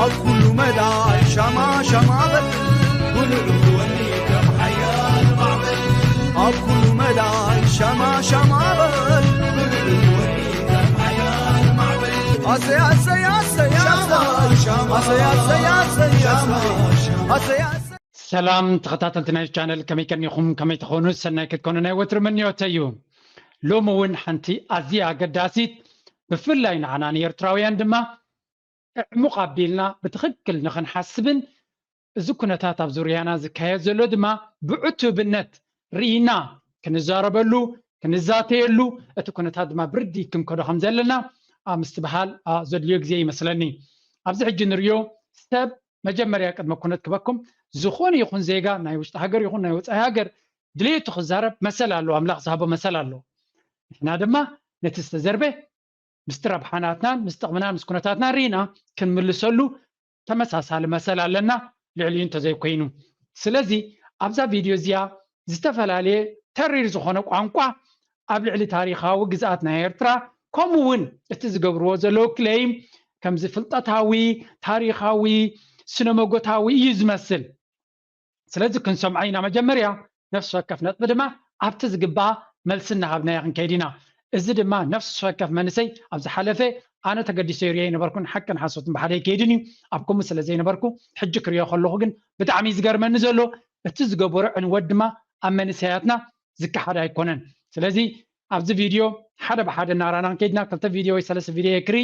ኣብ ኩሉ መዳይ ሻማ ሻማ በል፣ ብልዑ ወኒ ከም ሓያል ማዕበል። ኣብ ኩሉ መዳይ ሻማ ሻማ በል፣ ብልዑ ወኒ ከም ሓያል ማዕበል። ኣሰይ ኣሰይ ኣሰይ ኣሰይ ሻማ፣ ኣሰይ ኣሰይ ኣሰይ ሻማ፣ ኣሰይ ኣሰይ። ሰላም ተኸታተልቲ ናይ ቻነል፣ ከመይ ቀኒኹም? ከመይ ትኾኑ? ሰናይ ክትኮኑ ናይ ወትሪ ምንዮተይ እዩ። ሎሚ እውን ሓንቲ ኣዝያ ኣገዳሲት፣ ብፍላይ ንዓና ንኤርትራውያን ድማ ዕሙቕ ኣቢልና ብትኽክል ንኽንሓስብን እዚ ኩነታት ኣብ ዙርያና ዝካየድ ዘሎ ድማ ብዕቱብነት ርኢና ክንዛረበሉ፣ ክንዛተየሉ፣ እቲ ኩነታት ድማ ብርድኢት ክንከዶ ከም ዘለና ኣብ ምስትብሃል፣ ኣ፣ ዘድልዮ ግዜ ይመስለኒ። ኣብዚ ሕጂ ንርእዮ ሰብ መጀመርያ ቅድመ ኩነት ክበኩም ዝኾነ ይኹን ዜጋ ናይ ውሽጢ ሃገር ይኹን ናይ ወጻኢ ሃገር ድሌቱ ክዛረብ መሰል ኣለዎ፣ ኣምላኽ ዝሃቦ መሰል ኣለዎ። ንሕና ድማ ነቲ ዝተዘርበ ምስቲ ረብሓናትናን ምስ ጥቕምናን ምስ ኩነታትናን ርኢና ክንምልሰሉ ተመሳሳሊ መሰል ኣለና፣ ልዕሊኡ እንተዘይኮይኑ። ስለዚ ኣብዛ ቪድዮ እዚኣ ዝተፈላለየ ተሪር ዝኾነ ቋንቋ ኣብ ልዕሊ ታሪኻዊ ግዝኣት ናይ ኤርትራ፣ ከምኡ እውን እቲ ዝገብርዎ ዘለዉ ክሌም ከምዚ ፍልጠታዊ፣ ታሪኻዊ፣ ስነ መጎታዊ እዩ ዝመስል። ስለዚ ክንሰምዖ ኢና። መጀመርያ ነፍሲ ወከፍ ነጥቢ ድማ ኣብቲ ዝግባእ መልሲ እናሃብናዮ ክንከይድ ኢና። እዚ ድማ ነፍሲ ወከፍ መንእሰይ ኣብ ዝሓለፈ ኣነ ተገዲሰ ይርእዮ ኣይነበርኩን፣ ሓቅን ሓሶትን ብሓደ ኣይከይድን እዩ። ኣብ ከምኡ ስለ ዘይነበርኩ ሕጂ ክርእዮ ከለኹ ግን ብጣዕሚ እዩ ዝገርመኒ ዘሎ። እቲ ዝገበሮ ዕንወት ድማ ኣብ መንእሰያትና ዝከሓድ ኣይኮነን። ስለዚ ኣብዚ ቪድዮ ሓደ ብሓደ እናራና ከይድና ክልተ ቪድዮ ወይ ሰለስተ ቪድዮ ክርኢ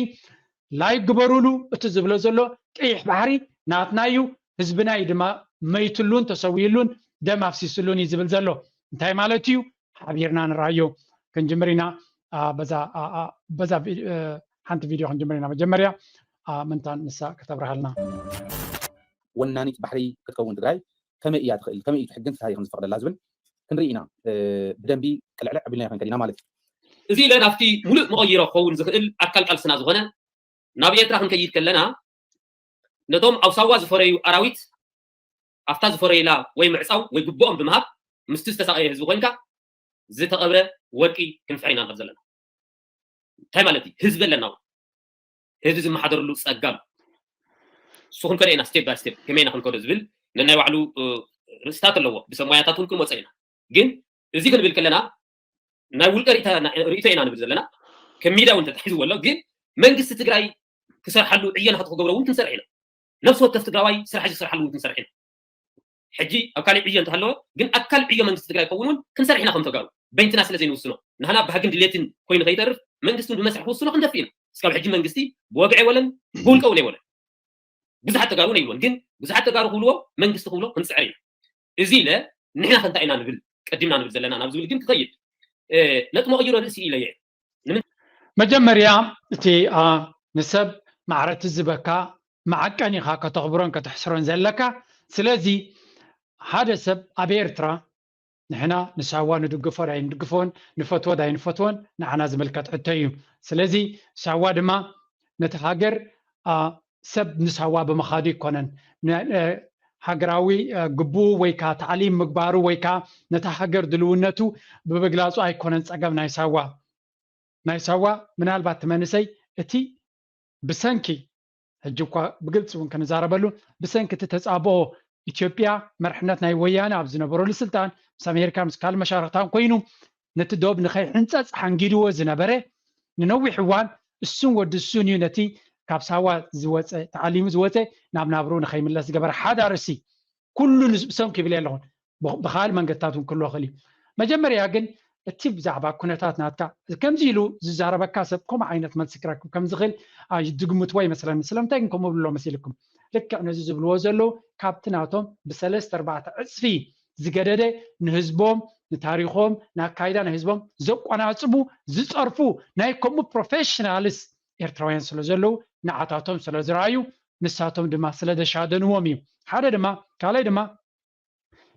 ላይክ ግበሩሉ። እቲ ዝብሎ ዘሎ ቀይሕ ባሕሪ ናትና እዩ፣ ህዝብና እዩ ድማ መይትሉን ተሰዊሉን ደም ኣፍሲስሉን እዩ ዝብል ዘሎ። እንታይ ማለት እዩ? ሓቢርና ንረኣዮ። ክንጅምር ኢና። ኣ፣ በዛ፣ ኣ፣ ኣ፣ በዛ ቪ-፣ እ፣ ሓንቲ ቪድዮ ክንጅምር ኢና። መጀመርያ፣ ኣ፣ ምንታን ንሳ ከተብርሃልና። ወናኒት ባሕሪ ክትከውን ትግራይ ከመይ እያ ትኽእል? ከመይ እዩ ትሕግን ፍትሃ ከም ዝፈቕደላ ዝብል ክንርኢ ኢና። እ፣ ብደንቢ ቅልዕልዕ ኣቢልና ክንከድ ኢና ማለት እዩ። እዚ ኢለ ናብቲ ሙሉእ መቐይሮ ክኸውን ዝኽእል ኣካል ቃልስና ዝኾነ ናብ ኤርትራ ክንከይድ ከለና ነቶም ኣብ ሳዋ ዝፈረዩ ኣራዊት ኣብታ ዝፈረዩላ ወይ ምዕጻው ወይ ግቡኦም ብምሃብ ምስቲ ዝተሳቐየ ህዝቢ ኮይንካ ዝተቐብረ ወርቂ ክንፍሕር ኢና ንኸድ ዘለና። እንታይ ማለት እዩ? ህዝቢ ኣለና እውን። ህዝቢ ዝመሓደረሉ ጸጋ ኣሎ። እሱ ክንከዶ ኢና፣ ስቴፕ ባይ ስቴፕ፣ ከመይ ኢና ክንከዶ ዝብል ነናይ ባዕሉ፣ እ፣ ርእስታት ኣለዎ። ብሰብ ሞያታት እውን ክንወጸ ኢና። ግን እዚ ክንብል ከለና ናይ ውልቀ ርእይታ-፣ ርእይቶ ኢና ንብል ዘለና። ከም ሚድያ እውን ተታሒዝዎ ኣሎ። ግን መንግስቲ ትግራይ ክሰርሓሉ ዕዮ ንኽትክገብሮ እውን ክንሰርሕ ኢና። ነፍሲ ወከፍ ትግራዋይ ስራሕ ዝሰርሓሉ እውን ክንሰርሕ ኢና። ሕጂ ኣብ ካሊእ ዕዮ እንተሃለወ፣ ግን ኣካል ዕዮ መንግስቲ ትግራይ ክኸውን እውን ክንሰርሕ ኢና ከም ተጋሩ። በይንትና ስለ ዘይንውስኖ፣ ንሕና ብሃግን ድሌትን ኮይኑ ከይተርፍ፣ መንግስቲ እውን ብመስርሕ ክውስኖ ክንደፍእ ኢና። እስካብ ሕጂ መንግስቲ ብወግዒ ኣይወለን፣ ብውልቀ እውን ኣይወለን። ብዙሓት ተጋሩ እውን ኣይብሎን፣ ግን ብዙሓት ተጋሩ ክብልዎ፣ መንግስቲ ክብሎ ክንጽዕር ኢና። እዚ ኢለ፣ ንሕና ከ እንታይ ኢና ንብል፣ ቀዲምና ንብል ዘለና ናብ ዝብል ግን ክኸይድ። እ፣ ነጥቢ መቐይሮ ርእሲ ኢለ እየ። ንምን- መጀመርያ፣ እቲ፣ ኣ፣ ንሰብ ማዕረ እቲ ዝበካ መዓቀኒ ኢኻ ከተኽብሮን ከተሕስሮን ዘለካ። ስለዚ፣ ሓደ ሰብ ኣብ ኤርትራ፣ ንሕና ንሳዋ ንድግፎ ዳይ ንድግፎን፣ ንፈትዎ ዳይ ንፈትዎን፣ ንዓና ዝምልከት ሕቶ እዩ። ስለዚ፣ ሳዋ ድማ ነቲ ሃገር፣ ኣ፣ ሰብ ንሳዋ ብምኻዱ ኣይኮነን። ን-፣ እ፣ ሃገራዊ፣ እ፣ ግቡኡ ወይ ከኣ ታዕሊም ምግባሩ ወይ ከኣ ነታ ሃገር ድልውነቱ ብምግላጹ ኣይኮነን ጸገም ናይ ሳዋ። ናይ ሳዋ ምናልባት እቲ መንእሰይ እቲ ብሰንኪ፣ ሕጂ እኳ ብግልጺ እውን ክንዛረበሉ፣ ብሰንኪ እቲ ተጻብኦ ኢትዮጵያ መርሕነት ናይ ወያነ ኣብ ዝነበረሉ ስልጣን ምስ ኣሜሪካ ምስ ካልእ መሻርኽታን ኮይኑ ነቲ ዶብ ንኸይሕንጸጽ ሓንጊድዎ ዝነበረ ንነዊሕ እዋን እሱን ወዲ እሱን እዩ ነቲ ካብ ሳዋ ዝወጸ፣ ተዓሊሙ ዝወጸ ናብ ናብርኡ ንኸይምለስ ዝገበረ ሓዳር እሲ ኩሉ ንስ-፣ ብሰንኩ ይብል ኣለኹን። ብ-፣ ብኻልእ መንገድታት እውን ክህልዎ ይኽእል እዩ። መጀመርያ ግን እቲ ብዛዕባ ኩነታት ናትካ ከምዚ ኢሉ ዝዛረበካ ሰብ ከምኡ ዓይነት መልሲ ክረክብ ከም ዝኽእል ኣይትግምትዎ ይመስለኒ። ስለምንታይ ግን ከምኡ ብሎ መሲልኩም? ልክዕ ነዚ ዝብልዎ ዘለዉ ካብቲ ናቶም ብሰለስተ ኣርባዕተ ዕጽፊ ዝገደደ ንህዝቦም፣ ንታሪኾም፣ ንኣካይዳ ናይ ህዝቦም ዘቆናጽቡ፣ ዝጸርፉ ናይ ከምኡ ፕሮፌሽናልስ ኤርትራውያን ስለ ዘለዉ ንዓታቶም ስለ ዝረኣዩ ንሳቶም ድማ ስለ ዘሻደንዎም እዩ። ሓደ ድማ፣ ካልኣይ ድማ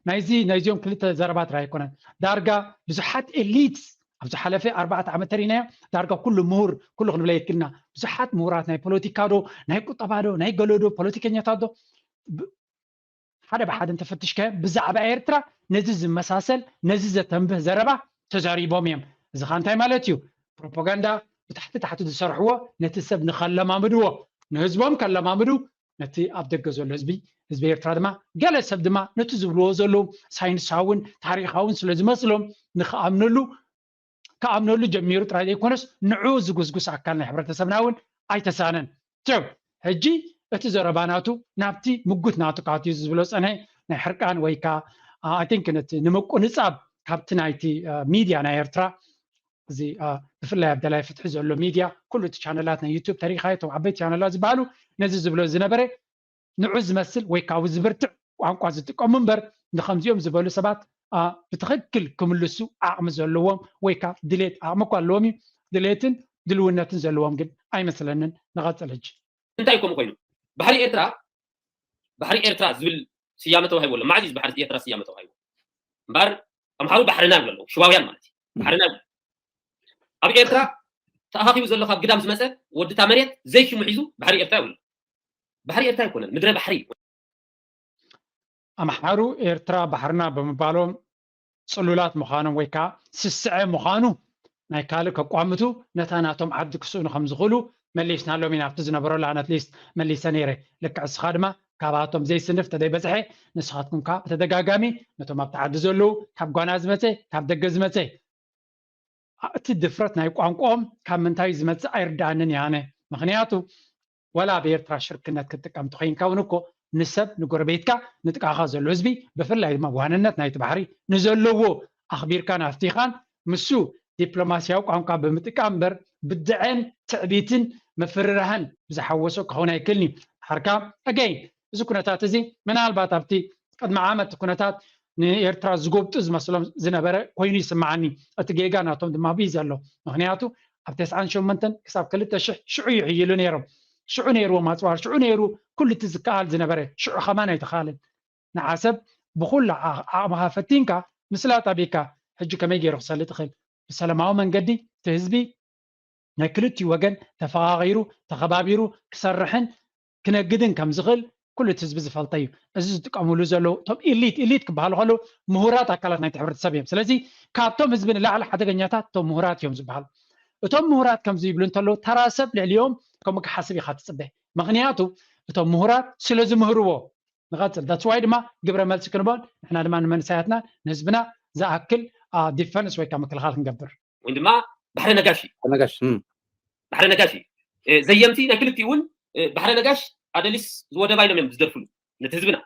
ናይዚ፣ ናይዚኦም ክልተ ዘረባ ጥራይ ኣይኮነን። ዳርጋ ብዙሓት ኤሊትስ ኣብ ዝሓለፈ ኣርባዕተ ዓመት ተሪእናዮ፣ ዳርጋ ኩሉ ምሁር፣ ኩሉ ክንብሎ የክልና፣ ብዙሓት ምሁራት ናይ ፖለቲካ ዶ፣ ናይ ቁጠባ ዶ፣ ናይ ገለ ዶ፣ ፖለቲከኛታት ዶ፣ ብ-፣ ሓደ ብሓደ እንተፈትሽካዮ ብዛዕባ ኤርትራ ነዚ ዝመሳሰል፣ ነዚ ዘተንብህ ዘረባ ተዛሪቦም እዮም። እዚ ኸኣ እንታይ ማለት እዩ? ፕሮፓጋንዳ ብታሕቲ ታሕቲ ዝሰርሕዎ ነቲ ሰብ ንኸለማምድዎ፣ ንህዝቦም ከለማምዱ ነቲ ኣብ ደገ ዘሎ ህዝቢ ህዝቢ ኤርትራ ድማ ገለ ሰብ ድማ ነቲ ዝብልዎ ዘለዉ ሳይንሳውን ታሪኻውን ስለ ዝመስሎም ንክኣምነሉ ክኣምነሉ ጀሚሩ ጥራይ ዘይኮነስ ንዑ ዝጉስጉስ ኣካል ናይ ሕብረተሰብና እውን ኣይተሳነን። ሕጂ እቲ ዘረባ ናቱ ናብቲ ምጉት ናቱ ካብቲ ዝብሎ ፀንሐ ናይ ሕርቃን ወይ ከዓ I think ነቲ ንምቁንፃብ ካብቲ ናይቲ ሚድያ ናይ ኤርትራ እዚ ብፍላይ ኣብ ደላይ ፍትሒ ዘሎ ሚድያ ኩሉ እቲ ቻነላት ናይ ዩቱብ ተሪኢኻ እቶም ዓበይቲ ቻነላት ዝበሃሉ ነዚ ዝብሎ ዝነበረ ንዑ ዝመስል ወይ ካብኡ ዝብርትዕ ቋንቋ ዝጥቀሙ እምበር ንከምዚኦም ዝበሉ ሰባት ብትኽክል ክምልሱ ዓቕሚ ዘለዎም ወይ ከዓ ድሌት ዓቕሚ እኳ ኣለዎም እዩ ድሌትን ድልውነትን ዘለዎም ግን ኣይመስለንን። ንቐፅል ሕጂ። እንታይ ከምኡ ኮይኑ ባሕሪ ኤርትራ ባሕሪ ኤርትራ ዝብል ስያመ ተዋሂቡ ኣሎ። ማዕዚ ባሕሪ ኤርትራ ስያመ ተዋሂቡ እምበር ኣምሓሩ ባሕርና ይብሉ ኣለዉ። ሽባውያን ማለት እዩ። ባሕርና ይብሉ። ኣብ ኤርትራ ተኣኻኺቡ ዘሎ ካብ ግዳም ዝመፀ ወድታ መሬት ዘይሽሙ ሒዙ ባሕሪ ኤርትራ ይብሉ። ባሕሪ ኤርትራ ኣይኮነን፣ ምድረ ባሕሪ። ኣምሓሩ ኤርትራ ባሕርና ብምባሎም ፅሉላት ምዃኖም ወይ ከዓ ስስዐ ምዃኑ ናይ ካልእ ከቋምቱ ነታ ናቶም ዓዲ ክስእኑ ከም ዝኽእሉ መሊስናሎም ኢና ኣብቲ ዝነበረሉ ኣነ ኣትሊስት መሊሰ ነይረ። ልክዕ እስኻ ድማ ካብኣቶም ዘይስንፍ ተደይበፅሐ ንስኻትኩም ከዓ ብተደጋጋሚ ነቶም ኣብቲ ዓዲ ዘለዉ ካብ ጓና ዝመፀ ካብ ደገ ዝመፀ እቲ ድፍረት ናይ ቋንቋኦም ካብ ምንታይ ዝመፅእ ኣይርዳኣንን ያነ ምክንያቱ ወላ ኣብ ኤርትራ ሽርክነት ክትጥቀም ተኮይንካ እውን እኮ ንሰብ ንጎረቤትካ ንጥቃኻ ዘሎ ህዝቢ ብፍላይ ድማ ዋንነት ናይቲ ባሕሪ ንዘለዎ ኣኽቢርካን ኣፍቲኻን ምሱ ዲፕሎማስያዊ ቋንቋ ብምጥቃም እምበር ብድዐን ትዕቢትን ምፍርራህን ብዝሓወሶ ክኸውን ኣይክእልን እዩ። ሓርካ ኣገይ እዚ ኩነታት እዚ ምናልባት ኣብቲ ቅድሚ ዓመት ኩነታት ንኤርትራ ዝጎብጡ ዝመስሎም ዝነበረ ኮይኑ ይስምዓኒ። እቲ ጌጋ ናቶም ድማ ብዩ ዘሎ። ምክንያቱ ኣብ ተስዓን ሸሞንተን ክሳብ ክልተ ሽሕ ሽዑ ይሕይሉ ነይሮም። ሽዑ ነይርዎም ኣፅዋር፣ ሽዑ ነይሩ ኩሉ እቲ ዝከኣል ዝነበረ። ሽዑ ከማን ኣይተኻልን። ንዓሰብ ብኩሉ ዓቕምኻ ፈቲንካ ምስላ ጠቢካ ሕጂ ከመይ ገይሩ ክሰልጥ ይኽእል? ብሰላማዊ መንገዲ እቲ ህዝቢ ናይ ክልቲኡ ወገን ተፈቓቒሩ ተኸባቢሩ ክሰርሕን ክነግድን ከም ዝኽእል ኩሉ እቲ ህዝቢ ዝፈልጦ እዩ። እዚ ዝጥቀምሉ ዘለዉ እቶም ኢሊት ኢሊት ክበሃሉ ከለዉ ምሁራት ኣካላት ናይቲ ሕብረተሰብ እዮም። ስለዚ ካብቶም ህዝቢ ንላዕሊ ሓደገኛታት እቶም ምሁራት እዮም ዝበሃሉ። እቶም ምሁራት ከምዚ ይብሉ እንተለዉ ተራ ሰብ ልዕሊኦም ከምኡ ክሓስብ ኢኻ ትፅበ። ምክንያቱ እቶም ምሁራት ስለ ዝምህርዎ ንቐፅል that's why ድማ ግብረ መልሲ ክንቦን ንሕና ድማ ንመንእሰያትና ንህዝብና ዝኣክል ዲፈንስ ወይ ከዓ ምክልኻል ክንገብር ወይ ድማ ባሕሪ ነጋሽ እዩ። ነጋሽ እም። ባሕሪ ነጋሽ እዩ። እ፣ ዘየምቲ ናይ ክልቲኡ እውን እ፣ ባሕሪ ነጋሽ ኣደሊስ ዝወደባ ኢሎም እዮም ዝደርፍሉ ነቲ ህዝብና።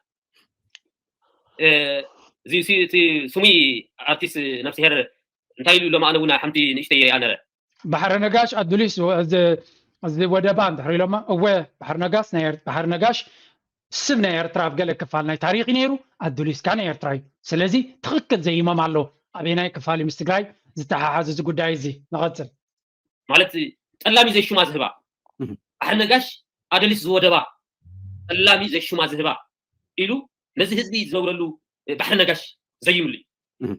እ፣ እዚ ሲ- እቲ ስሙይ ኣርቲስት ነፍስሄር እንታይ ኢሉ ኢሎም ኣነ እውን ሓንቲ ንእሽተይ ኣነረ ባሕሪ ነጋሽ ኣዱሊስ እዚ- እዚ ወደባ እንድሕር ኢሎማ እወ ባሕሪ ነጋሽ ናይ ኤር- ባሕሪ ነጋሽ ስም ናይ ኤርትራ ኣብ ገለ ክፋል ናይ ታሪኽ እዩ ነይሩ ኣዱሊስ ከዓ ናይ ኤርትራ እዩ። ስለዚ ትኽክል ዘይሞም ኣለዉ። ኣበየናይ ክፋል እዩ ምስ ትግራይ ዝተሓሓዝ እዚ ጉዳይ እዚ? ንቐፅል። ማለት ጠላሚ ዘይሹማ ዝህባ እህ። ባሕሪ ነጋሽ ኣደሊስ ዝወደባ ጠላሚ ዘይሹማ ዝህባ ኢሉ ነዚ ህዝቢ ዝነብረሉ እ፣ ባሕሪ ነጋሽ ዘይምሉ እዩ። እህ።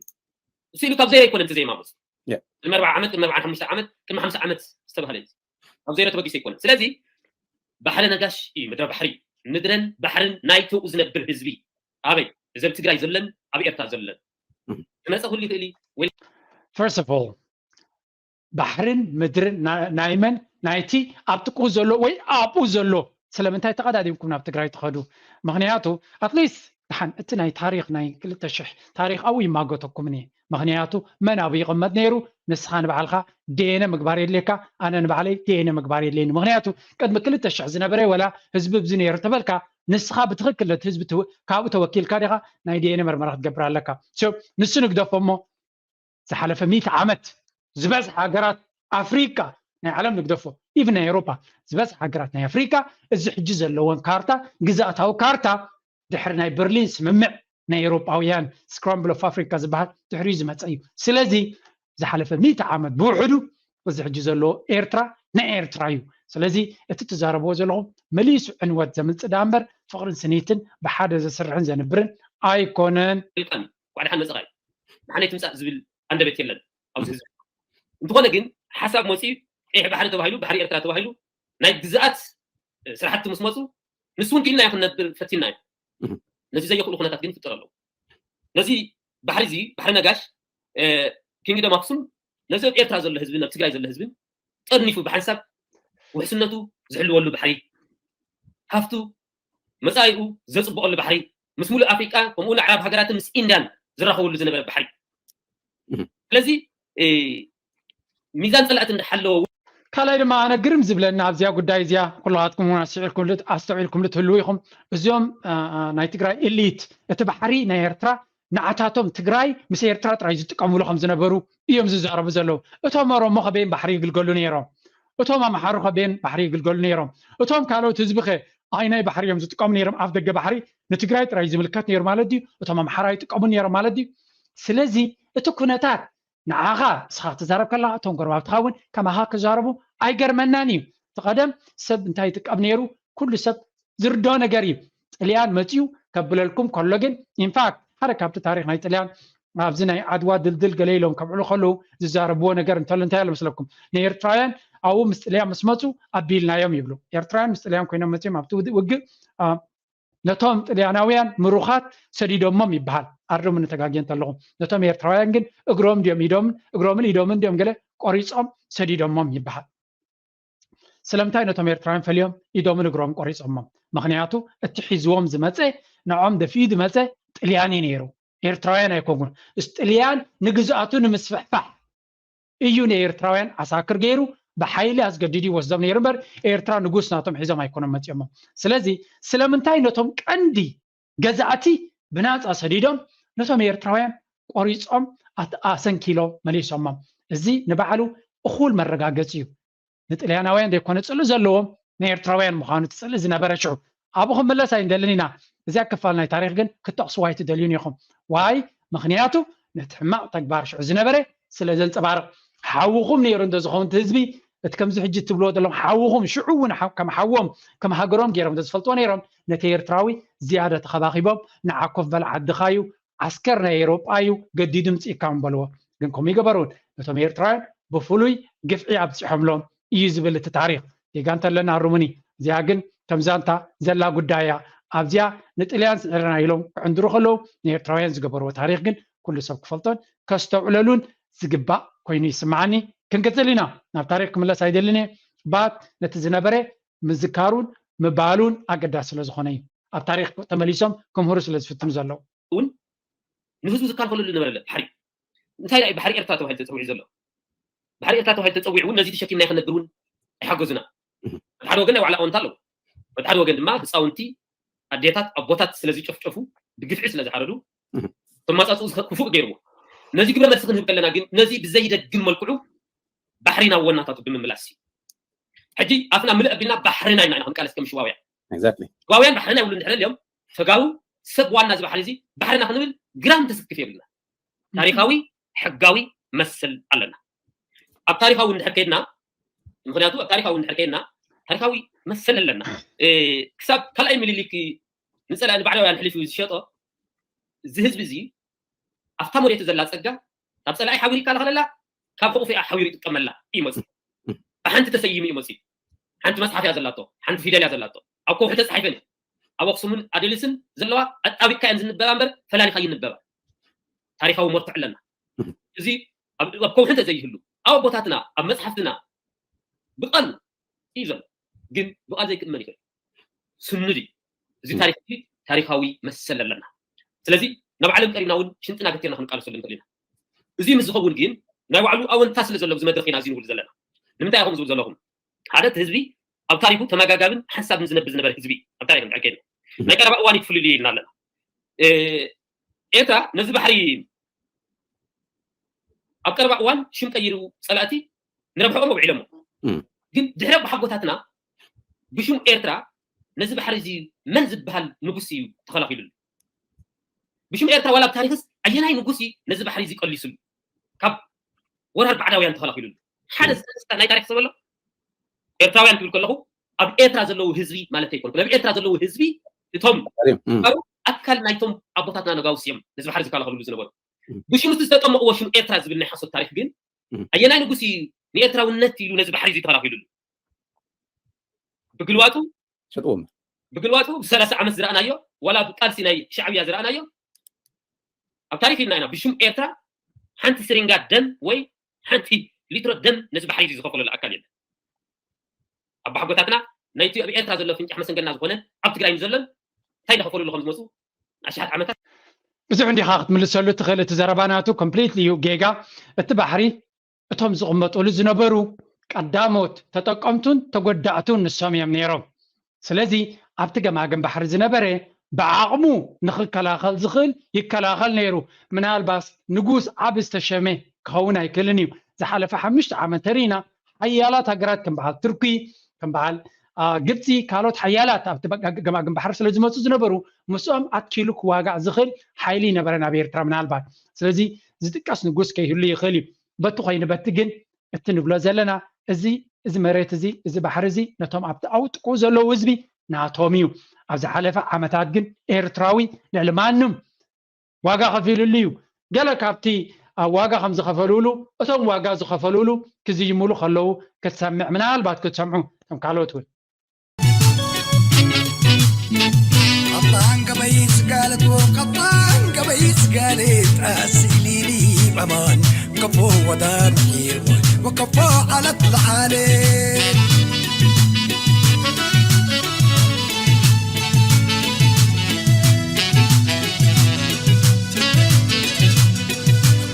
እሱ ኢሉ ካብ ዘይረ ኣይኮነን እቲ ዘይማጎስ ያ። ቅድሚ ኣርባዓ ዓመት ቅድሚ ኣርባዓን ሓሙሽተ ዓመት ቅድሚ ሓምሳ ዓመት ዝተባህለ እዩ። ካብ ዘይረ ተበጊሱ ኣይኮነን። ስለዚ ባሕሪ ነጋሽ እዩ ምድረ ባሕሪ ምድረን ባሕርን ናይተኡ ዝነብር ህዝቢ ኣበይ እዘም ትግራይ ዘለን ኣብ ኤርትራ ዘለን እህ። ዝመፀ ኩሉ ይኽእል እዩ ወይ First of all ባሕርን ምድርን ና- ናይ መን ናይቲ ኣብ ጥቅኡ ዘሎ ወይ ኣብኡ ዘሎ ስለምንታይ ተቐዳዲምኩም ናብ ትግራይ ትኸዱ? ምክንያቱ ኣትሊስት ደሓን እቲ ናይ ታሪኽ ናይ ክልተ ሽሕ ታሪኽ ኣብኡ ይማጎተኩምን እየ። ምክንያቱ መን ኣብኡ ይቕመጥ ነይሩ? ንስኻ ንባዕልኻ ዲኤንኤ ምግባር የድልየካ፣ ኣነ ንባዕለይ ዲኤንኤ ምግባር የድልየኒ። ምክንያቱ ቅድሚ ክልተ ሽሕ ዝነበረ ወላ ህዝቢ ብዚ ነይሩ ተበልካ ንስኻ ብትኽክል ነቲ ህዝቢ ትው- ካብኡ ተወኪልካ ዲኻ ናይ ዲኤንኤ መርመራ ክትገብር ኣለካ። So ንሱ ንግደፎ እሞ ዝሓለፈ ሚእቲ ዓመት ዝበዝሐ ሃገራት ኣፍሪቃ ናይ ዓለም ንግደፎ ኢቭን ናይ ኤውሮፓ ዝበዝሐ ሃገራት ናይ ኣፍሪቃ እዚ ሕጂ ዘለዎን ካርታ ግዝኣታዊ ካርታ ድሕሪ ናይ በርሊን ስምምዕ ናይ ኤውሮጳውያን ስክራምብል ኦፍ ኣፍሪካ ዝበሃል ድሕሪኡ ዝመፀ እዩ። ስለዚ ዝሓለፈ ሚእቲ ዓመት ብውሕዱ እዚ ሕጂ ዘለዎ ኤርትራ ናይ ኤርትራ እዩ። ስለዚ እቲ ትዛረብዎ ዘለኹም መሊሱ ዕንወት ዘምፅእ ደኣ እምበር ፍቕርን ስኒትን ብሓደ ዘስርሕን ዘንብርን ኣይኮነን። ስልጣን ዋዕዳ ሓን መፀኻይ ንሓነይ ትምፃእ ዝብል ኣንደበት የለን ኣብዚ ህዝቢ። እንተኾነ ግን ሓሳብ መፂኡ ቀይሕ ባሕሪ ተባሂሉ ባሕሪ ኤርትራ ተባሂሉ ናይ ግዝኣት ስራሕቲ ምስ መፁ ንሱ እውን ክኢልና እዩ ክንነብር ፈቲና እዩ። እህ። ነዚ ዘየኽእሉ ኩነታት ግን ይፍጠር ኣለዉ። ነዚ ባሕሪ እዚ ባሕሪ ነጋሽ ኪንግደም ኣክሱም ነዚ ኣብ ኤርትራ ዘሎ ህዝብን ኣብ ትግራይ ዘሎ ህዝብን ጠርኒፉ ብሓንሳብ ውሕስነቱ ዝሕልወሉ ባሕሪ ሃፍቱ መፃኢኡ ዘፅብቐሉ ባሕሪ፣ ምስ ሙሉእ ኣፍሪቃ፣ ከምኡ ንኣዕራብ ሃገራትን ምስ ኢንድያን ዝራኸበሉ ዝነበረ ባሕሪ። ስለዚ ሚዛን ፀላእቲ እንዳሓለወ። ካልኣይ ድማ ኣነ ግርም ዝብለኒ ኣብዚኣ ጉዳይ እዚኣ፣ ኩላትኩም እውን ኣስተውዒልኩም ልት- ኣስተውዒልኩም ልትህልዉ ኢኹም። እዚኦም ናይ ትግራይ ኤሊት፣ እቲ ባሕሪ ናይ ኤርትራ ንዓታቶም፣ ትግራይ ምስ ኤርትራ ጥራይ ዝጥቀምሉ ከም ዝነበሩ እዮም ዝዛረቡ ዘለዉ። እቶም ኦሮሞ ከበይን ባሕሪ ይግልገሉ ነይሮም? እቶም ኣምሓሩ ከበይን ባሕሪ ይግልገሉ ነይሮም? እቶም ካልኦት ህዝቢ ከ ኣይናይ ባሕሪ እዮም ዝጥቀሙ ነይሮም? ኣፍ ደገ ባሕሪ ንትግራይ ጥራይ ዝምልከት ነይሩ ማለት ድዩ? እቶም ኣምሓራ ይጥቀሙ ነይሮም ማለት ድዩ? ስለዚ እቲ ኩነታት ንዓኻ ንስኻ ክትዛረብ ከለኻ እቶም ጎረባብትኻ እውን ከማኻ ክዛረቡ ኣይገርመናን እዩ። እቲ ቀደም ሰብ እንታይ ይጥቀም ነይሩ? ኩሉ ሰብ ዝርድኦ ነገር እዩ። ጥልያን መፅዩ ከብለልኩም ከሎ ግን፣ ኢንፋክት ሓደ ካብቲ ታሪክ ናይ ጥልያን ኣብዚ ናይ ዓድዋ ድልድል ገለ ኢሎም ከብዕሉ ከለዉ ዝዛረብዎ ነገር እንተሎ እንታይ ኣሎ መስለኩም? ንኤርትራውያን ኣብኡ ምስ ጥልያን ምስ መፁ ኣቢልናዮም ይብሉ። ኤርትራውያን ምስ ጥልያን ኮይኖም መፅዮም ኣብቲ ውድ- ውግእ ነቶም ጥልያናውያን ምሩኻት ሰዲዶሞም ይበሃል። ኣርምኒ ተጋግየ እንተለኹ፣ ነቶም ኤርትራውያን ግን እግሮም ድዮም ኢዶምን እግሮምን ኢዶምን ድዮም ገለ ቆሪጾም ሰዲዶሞም ይበሃል። ስለምንታይ ነቶም ኤርትራውያን ፈልዮም ኢዶምን እግሮም ቆሪጾሞም? ምኽንያቱ እቲ ሒዝዎም ዝመጸ፣ ንዖም ደፊኡ ዝመጸ ጥልያን እዩ ነይሩ። ኤርትራውያን ኣይኮንኩን። እስ ጥልያን ንግዝኣቱ ንምስፍሕፋሕ እዩ ንኤርትራውያን ዓሳክር ገይሩ ብሓይሊ ኣስገዲዱ ይወስዶም ነይሩ እምበር ኤርትራ ንጉስ ናቶም ሒዞም ኣይኮኖም መጺኦሞ። ስለዚ ስለምንታይ ነቶም ቀንዲ ገዛእቲ ብናጻ ሰዲዶም ነቶም ኤርትራውያን ቆሪጾም ኣት- ኣሰንኪሎም መሊሶሞም? እዚ ንባዕሉ እኹል መረጋገጺ እዩ። ንጥልያናውያን ዘይኮነ ጽልኢ ዘለዎም ንኤርትራውያን ምዃኑ እቲ ጽልኢ ዝነበረ ሽዑ ኣብኡ ክንምለስ ኣይንደልን ኢና። እዚኣ ክፋል ናይ ታሪክ ግን ክትጠቕስዋ ኣይትደልዩን ኢኹም። ዋይ ምኽንያቱ ነቲ ሕማቕ ተግባር ሽዑ ዝነበረ ስለ ዘንጸባርቕ። ሓውኹም ነይሩ እንተዝኸውን እቲ ህዝቢ እቲ ከምዚ ሕጂ ትብልዎ ዘለኹም ሓውኹም ሽዑ እውን ሓ- ከም ሓዎም ከም ሃገሮም ገይሮም እንተዝፈልጥዎ ነይሮም ነቲ ኤርትራዊ ዝያዳ ተኸባኺቦም ንዓ ኮፍ በል ዓድኻ እዩ ዓስከር ናይ ኤሮጳ እዩ ገዲዱ ምጽእካ ምበልዎ። ግን ከምኡ ይገበሩን ነቶም ኤርትራውያን ብፍሉይ ግፍዒ ኣብጺሖምሎም እዩ ዝብል እቲ ታሪኽ። ጌጋ እንተለና ኣርሙኒ። እዚኣ ግን ከም ዛንታ ዘላ ጉዳይ እያ። ኣብዚኣ ንጥልያን ስዒርና ኢሎም ክዕንድሩ ከለዉ ንኤርትራውያን ዝገበርዎ ታሪኽ ግን ኩሉ ሰብ ክፈልጦን ከስተውዕለሉን ዝግባእ ኮይኑ ይስምዓኒ። ክንቅጽል ኢና። ናብ ታሪኽ ክምለስ ኣይደልን እየ። ባት ነቲ ዝነበረ ምዝካሩን ምባሉን ኣገዳሲ ስለ ዝኾነ እዩ። ኣብ ታሪኽ ተመሊሶም ክምህሩ ስለ ዝፍትኑ ዘለዉ። እውን ንህዝቡ ዝከላኸለሉ ዝነበረ ባሕሪ እንታይ ዳኣ ባሕሪ ኤርትራ ተባሂሉ ተፀዊዑ ዘሎ? ባሕሪ ኤርትራ ተባሂሉ ተፀዊዑ እውን ነዚ ተሸኪምና ከነግር እውን ኣይሓገዙና። በቲ ሓደ ወገን ናይ ባዕላ ኣወንታ ኣለዎ። በቲ ሓደ ወገን ድማ ህፃውንቲ ኣዴታት ኣቦታት ስለ ዝጨፍጨፉ ብግፍዒ ስለ ዝሓረዱ ተማፃፅኡ ዝኸ- ክፉእ ገይርዎ። ነዚ ግብረ መልሲ ክንህብ ከለና ግን ነዚ ብዘይደግም መልክዑ ባሕሪ ናብ ወናታቱ ብምምላስ እዩ። ሕጂ ኣፍና ምልእ ኣቢልና ባሕርና ኢና ኢና ክንቃለስ ከም ሽዋውያን። Exactly. ሽዋውያን ባሕርና ይብሉ እንድሕር ኣልዮም ተጋሩ ሰብ ዋና እዚ ባሕሪ እዚ ባሕርና ክንብል ግራም ተስክፍ የብልና። ታሪኻዊ ሕጋዊ መሰል ኣለና። ኣብ ታሪኻዊ እንድሕር ከይድና ምክንያቱ ኣብ ታሪኻዊ እንድሕር ከይድና ታሪኻዊ መሰል ኣለና። እ፣ ክሳብ ካልኣይ ምኒልክ ንፀላኢ ንባዕዳውያን ሕሊፉ ዝሸጦ እዚ ህዝቢ እዚ ኣብታ መሬቱ ዘላ ፀጋ ካብ ፀላኢ ሓዊሩ ይከላኸለላ ካብ ሕቑፉ ሓዊሩ ይጥቀመላ እዩ መፅኡ። ብሓንቲ ተሰይሙ እዩ መፅኡ። ሓንቲ መፅሓፍ እያ ዘላቶ፣ ሓንቲ ፊደል እያ ዘላቶ። ኣብ ከውሒ ተፃሒፈን እያ። ኣብ ኣክሱምን ኣደሊስን ዘለዋ ኣጣቢቅካ እየን ዝንበባ እምበር ፈላሊኻ ይንበባ። ታሪኻዊ መርትዖ ኣለና። እዚ ኣብ ኣብ ከውሒ እንተዘይህሉ ኣብ ኣቦታትና ኣብ መፅሓፍትና ብቃል እዩ ዘሎ። ግን ብቃል ዘይክእመን ይኽእል ስኑድ እዩ። እዚ ታሪክ እዚ ታሪካዊ መሰል ኣለና። ስለዚ ናብ ዓለም ቀሪብና እውን ሽንጥና ገቲርና ክንቃለሰሉ ንኽእል ኢና። እዚ ምስ ዝኸውን ግን ናይ ባዕሉ ኣወንታ ስለ ዘለዎ እዚ መድረክ ኢና እዚ ንብል ዘለና። ንምንታይ ኢኹም ዝብል ዘለኹም ሓደ እቲ ህዝቢ ኣብ ታሪኩ ተመጋጋብን ሓሳብን ዝነብር ዝነበረ ህዝቢ ኣብ ታሪክ ንድሕር ከይድና ናይ ቀረባ እዋን እዩ ክፍልልዩ ኢልና ኣለና። ኤርትራ ነዚ ባሕሪ ኣብ ቀረባ እዋን ሽም ቀይሩ ፀላእቲ ንረብሕኦም ኣውዒሎሞ ግን ድሕሪ ኣቦሓጎታትና ብሽም ኤርትራ ነዚ ባሕሪ እዚ መን ዝበሃል ንጉስ እዩ ተኸላኺሉሉ? ብሽም ኤርትራ ዋላ ኣብ ታሪክስ ኣየናይ ንጉስ እዩ ነዚ ባሕሪ እዚ ቀሊሱሉ? ካብ ወራር ባዕዳውያን ተኸላኺሉሉ ሓደ ዝጠቅስካ ናይ ታሪክ ሰብ ኣሎ? ኤርትራውያን ክብል ከለኹ ኣብ ኤርትራ ዘለዉ ህዝቢ ማለት ኣይኮንኩን። ኣብ ኤርትራ ዘለዉ ህዝቢ እቶም ኣካል ናይቶም ኣቦታትና ነጋውስ እዮም ነዚ ባሕሪ ዝከላኸሉሉ ዝነበሩ። ብሽም እቲ ዝተጠመቕዎ ሽም ኤርትራ ዝብል ናይ ሓሶት ታሪክ ግን ኣየናይ ንጉስ እዩ ንኤርትራውነት ኢሉ ነዚ ባሕሪ እዚ ተኸላኺሉሉ? ብግልባጡ ሸጥዎም ብግልባጡ ብሰላሳ ዓመት ዝረኣናዮ ዋላ ብቃልሲ ናይ ሻዕብያ ዝረኣናዮ ኣብ ታሪክ ኢልና ኢና ብሽም ኤርትራ ሓንቲ ስሪንጋ ደም ወይ ሓንቲ ሊትሮ ደም ነዚ ባሕሪ እዚ ዝኸፈለሉ ኣካል የለን። ኣባሓጎታትና ናይቲ ኣብ ኤርትራ ዘሎ ፍንጫሕ መሰንገልና ዝኾነ ኣብ ትግራይ ንዘሎን እንታይ እናኸፈሉሉ ከም ዝመፁ ኣሽሓት ዓመታት ብዙሕ እንዲኻ ክትምልሰሉ ትኽእል። እቲ ዘረባ ናቱ ኮምፕሊትሊ እዩ ጌጋ። እቲ ባሕሪ እቶም ዝቕመጡሉ ዝነበሩ ቀዳሞት ተጠቀምቱን ተጎዳእቱን ንሶም እዮም ነይሮም። ስለዚ ኣብቲ ገማግም ባሕሪ ዝነበረ ብዓቕሙ ንኽከላኸል ዝኽእል ይከላኸል ነይሩ። ምናልባስ ንጉስ ዓብ ዝተሸመ ክኸውን ኣይክእልን እዩ። ዝሓለፈ ሓሙሽተ ዓመት ተሪእና ሓያላት ሃገራት ከም በዓል ቱርኪ፣ ከም በዓል ግብፂ፣ ካልኦት ሓያላት ኣብቲ ገማግም ባሕሪ ስለ ዝመፁ ዝነበሩ ምስኦም ኣትኪሉ ክዋጋእ ዝኽእል ሓይሊ ይነበረን ኣብ ኤርትራ ምናልባት። ስለዚ ዝጥቀስ ንጉስ ከይህሉ ይኽእል እዩ። በቲ ኮይኑ በቲ ግን እቲ ንብሎ ዘለና እዚ እዚ መሬት እዚ እዚ ባሕሪ እዚ ነቶም ኣብቲ ኣውጥቁ ዘለዉ ህዝቢ ናቶም እዩ። ኣብ ዝሓለፈ ዓመታት ግን ኤርትራዊ ልዕሊ ማንም ዋጋ ከፊሉሉ እዩ። ገለ ካብቲ ኣብ ዋጋ ከም ዝኸፈሉሉ እቶም ዋጋ ዝኸፈሉሉ ክዝይሙሉ ከለዉ ክትሰምዕ ምናልባት ክትሰምዑ ከም ካልኦት እውን قطعان قبيس قالت وقطعان قبيس قالت أسيلي لي بمان كفو ودام حير وكفو على الطلعالي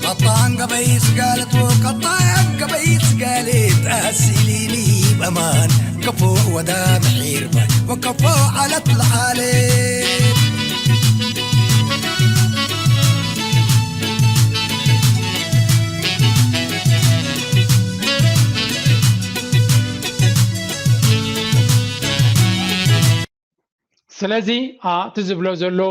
قطعان قبيس قالت وقطعان قبيس قالت أسيلي لي بمان كفو ودام حير وكفو على الطلعالي ስለዚ እቲ ዝብሎ ዘሎ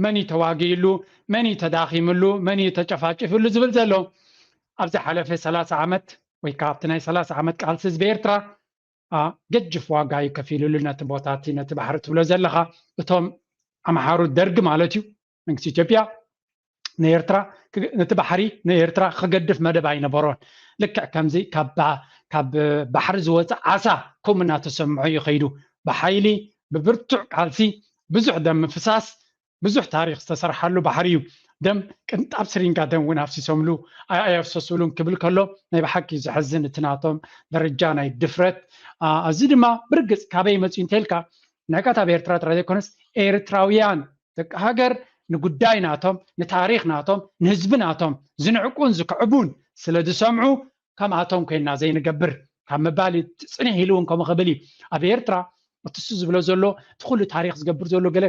መን እዩ ተዋጊእሉ፣ መን እዩ ተዳኺምሉ፣ መን እዩ ተጨፋጭፍሉ ዝብል ዘሎ ኣብ ዝሓለፈ ሰላሳ ዓመት ወይ ከዓ ኣብቲ ናይ ሰላሳ ዓመት ቃልሲ ህዝቢ ኤርትራ ገጅፍ ዋጋ እዩ ከፊሉሉ ነቲ ቦታ እቲ ነቲ ባሕሪ ትብሎ ዘለኻ። እቶም ኣምሓሩ ደርግ ማለት እዩ መንግስቲ ኢትዮጵያ ንኤርትራ ነቲ ባሕሪ ንኤርትራ ክገድፍ መደብ ኣይነበሮን። ልክዕ ከምዚ ካብ ባሕሪ ዝወፅእ ዓሳ ከምኡ እናተሰምዖ እዩ ከይዱ። ብሓይሊ ብብርቱዕ ቃልሲ ብዙሕ ደም ምፍሳስ ብዙሕ ታሪክ ዝተሰርሓሉ ባሕሪ እዩ። ደም ቅንጣብ ስሪንጋ ደም እውን ኣፍሲሶምሉ ኣየፍሰሱሉን ክብል ከሎ ናይ ብሓቂ ዘሕዝን እቲ ናቶም ደረጃ ናይ ድፍረት። እዚ ድማ ብርግፅ ካበይ መፅኡ እንተልካ ናይ ካታ ኤርትራ ጥራይ ዘይኮነስ ኤርትራውያን ደቂ ሃገር ንጉዳይ ናቶም ንታሪክ ናቶም ንህዝቢ ናቶም ዝንዕቁን ዝክዕቡን ስለ ዝሰምዑ ከምኣቶም ኮይንና ዘይንገብር ካብ ምባል እዩ። ጽንሕ ኢሉ እውን ከምኡ ክብል እዩ። ኣብ ኤርትራ እቲ እሱ ዝብሎ ዘሎ እቲ ኩሉ ታሪክ ዝገብር ዘሎ ገለ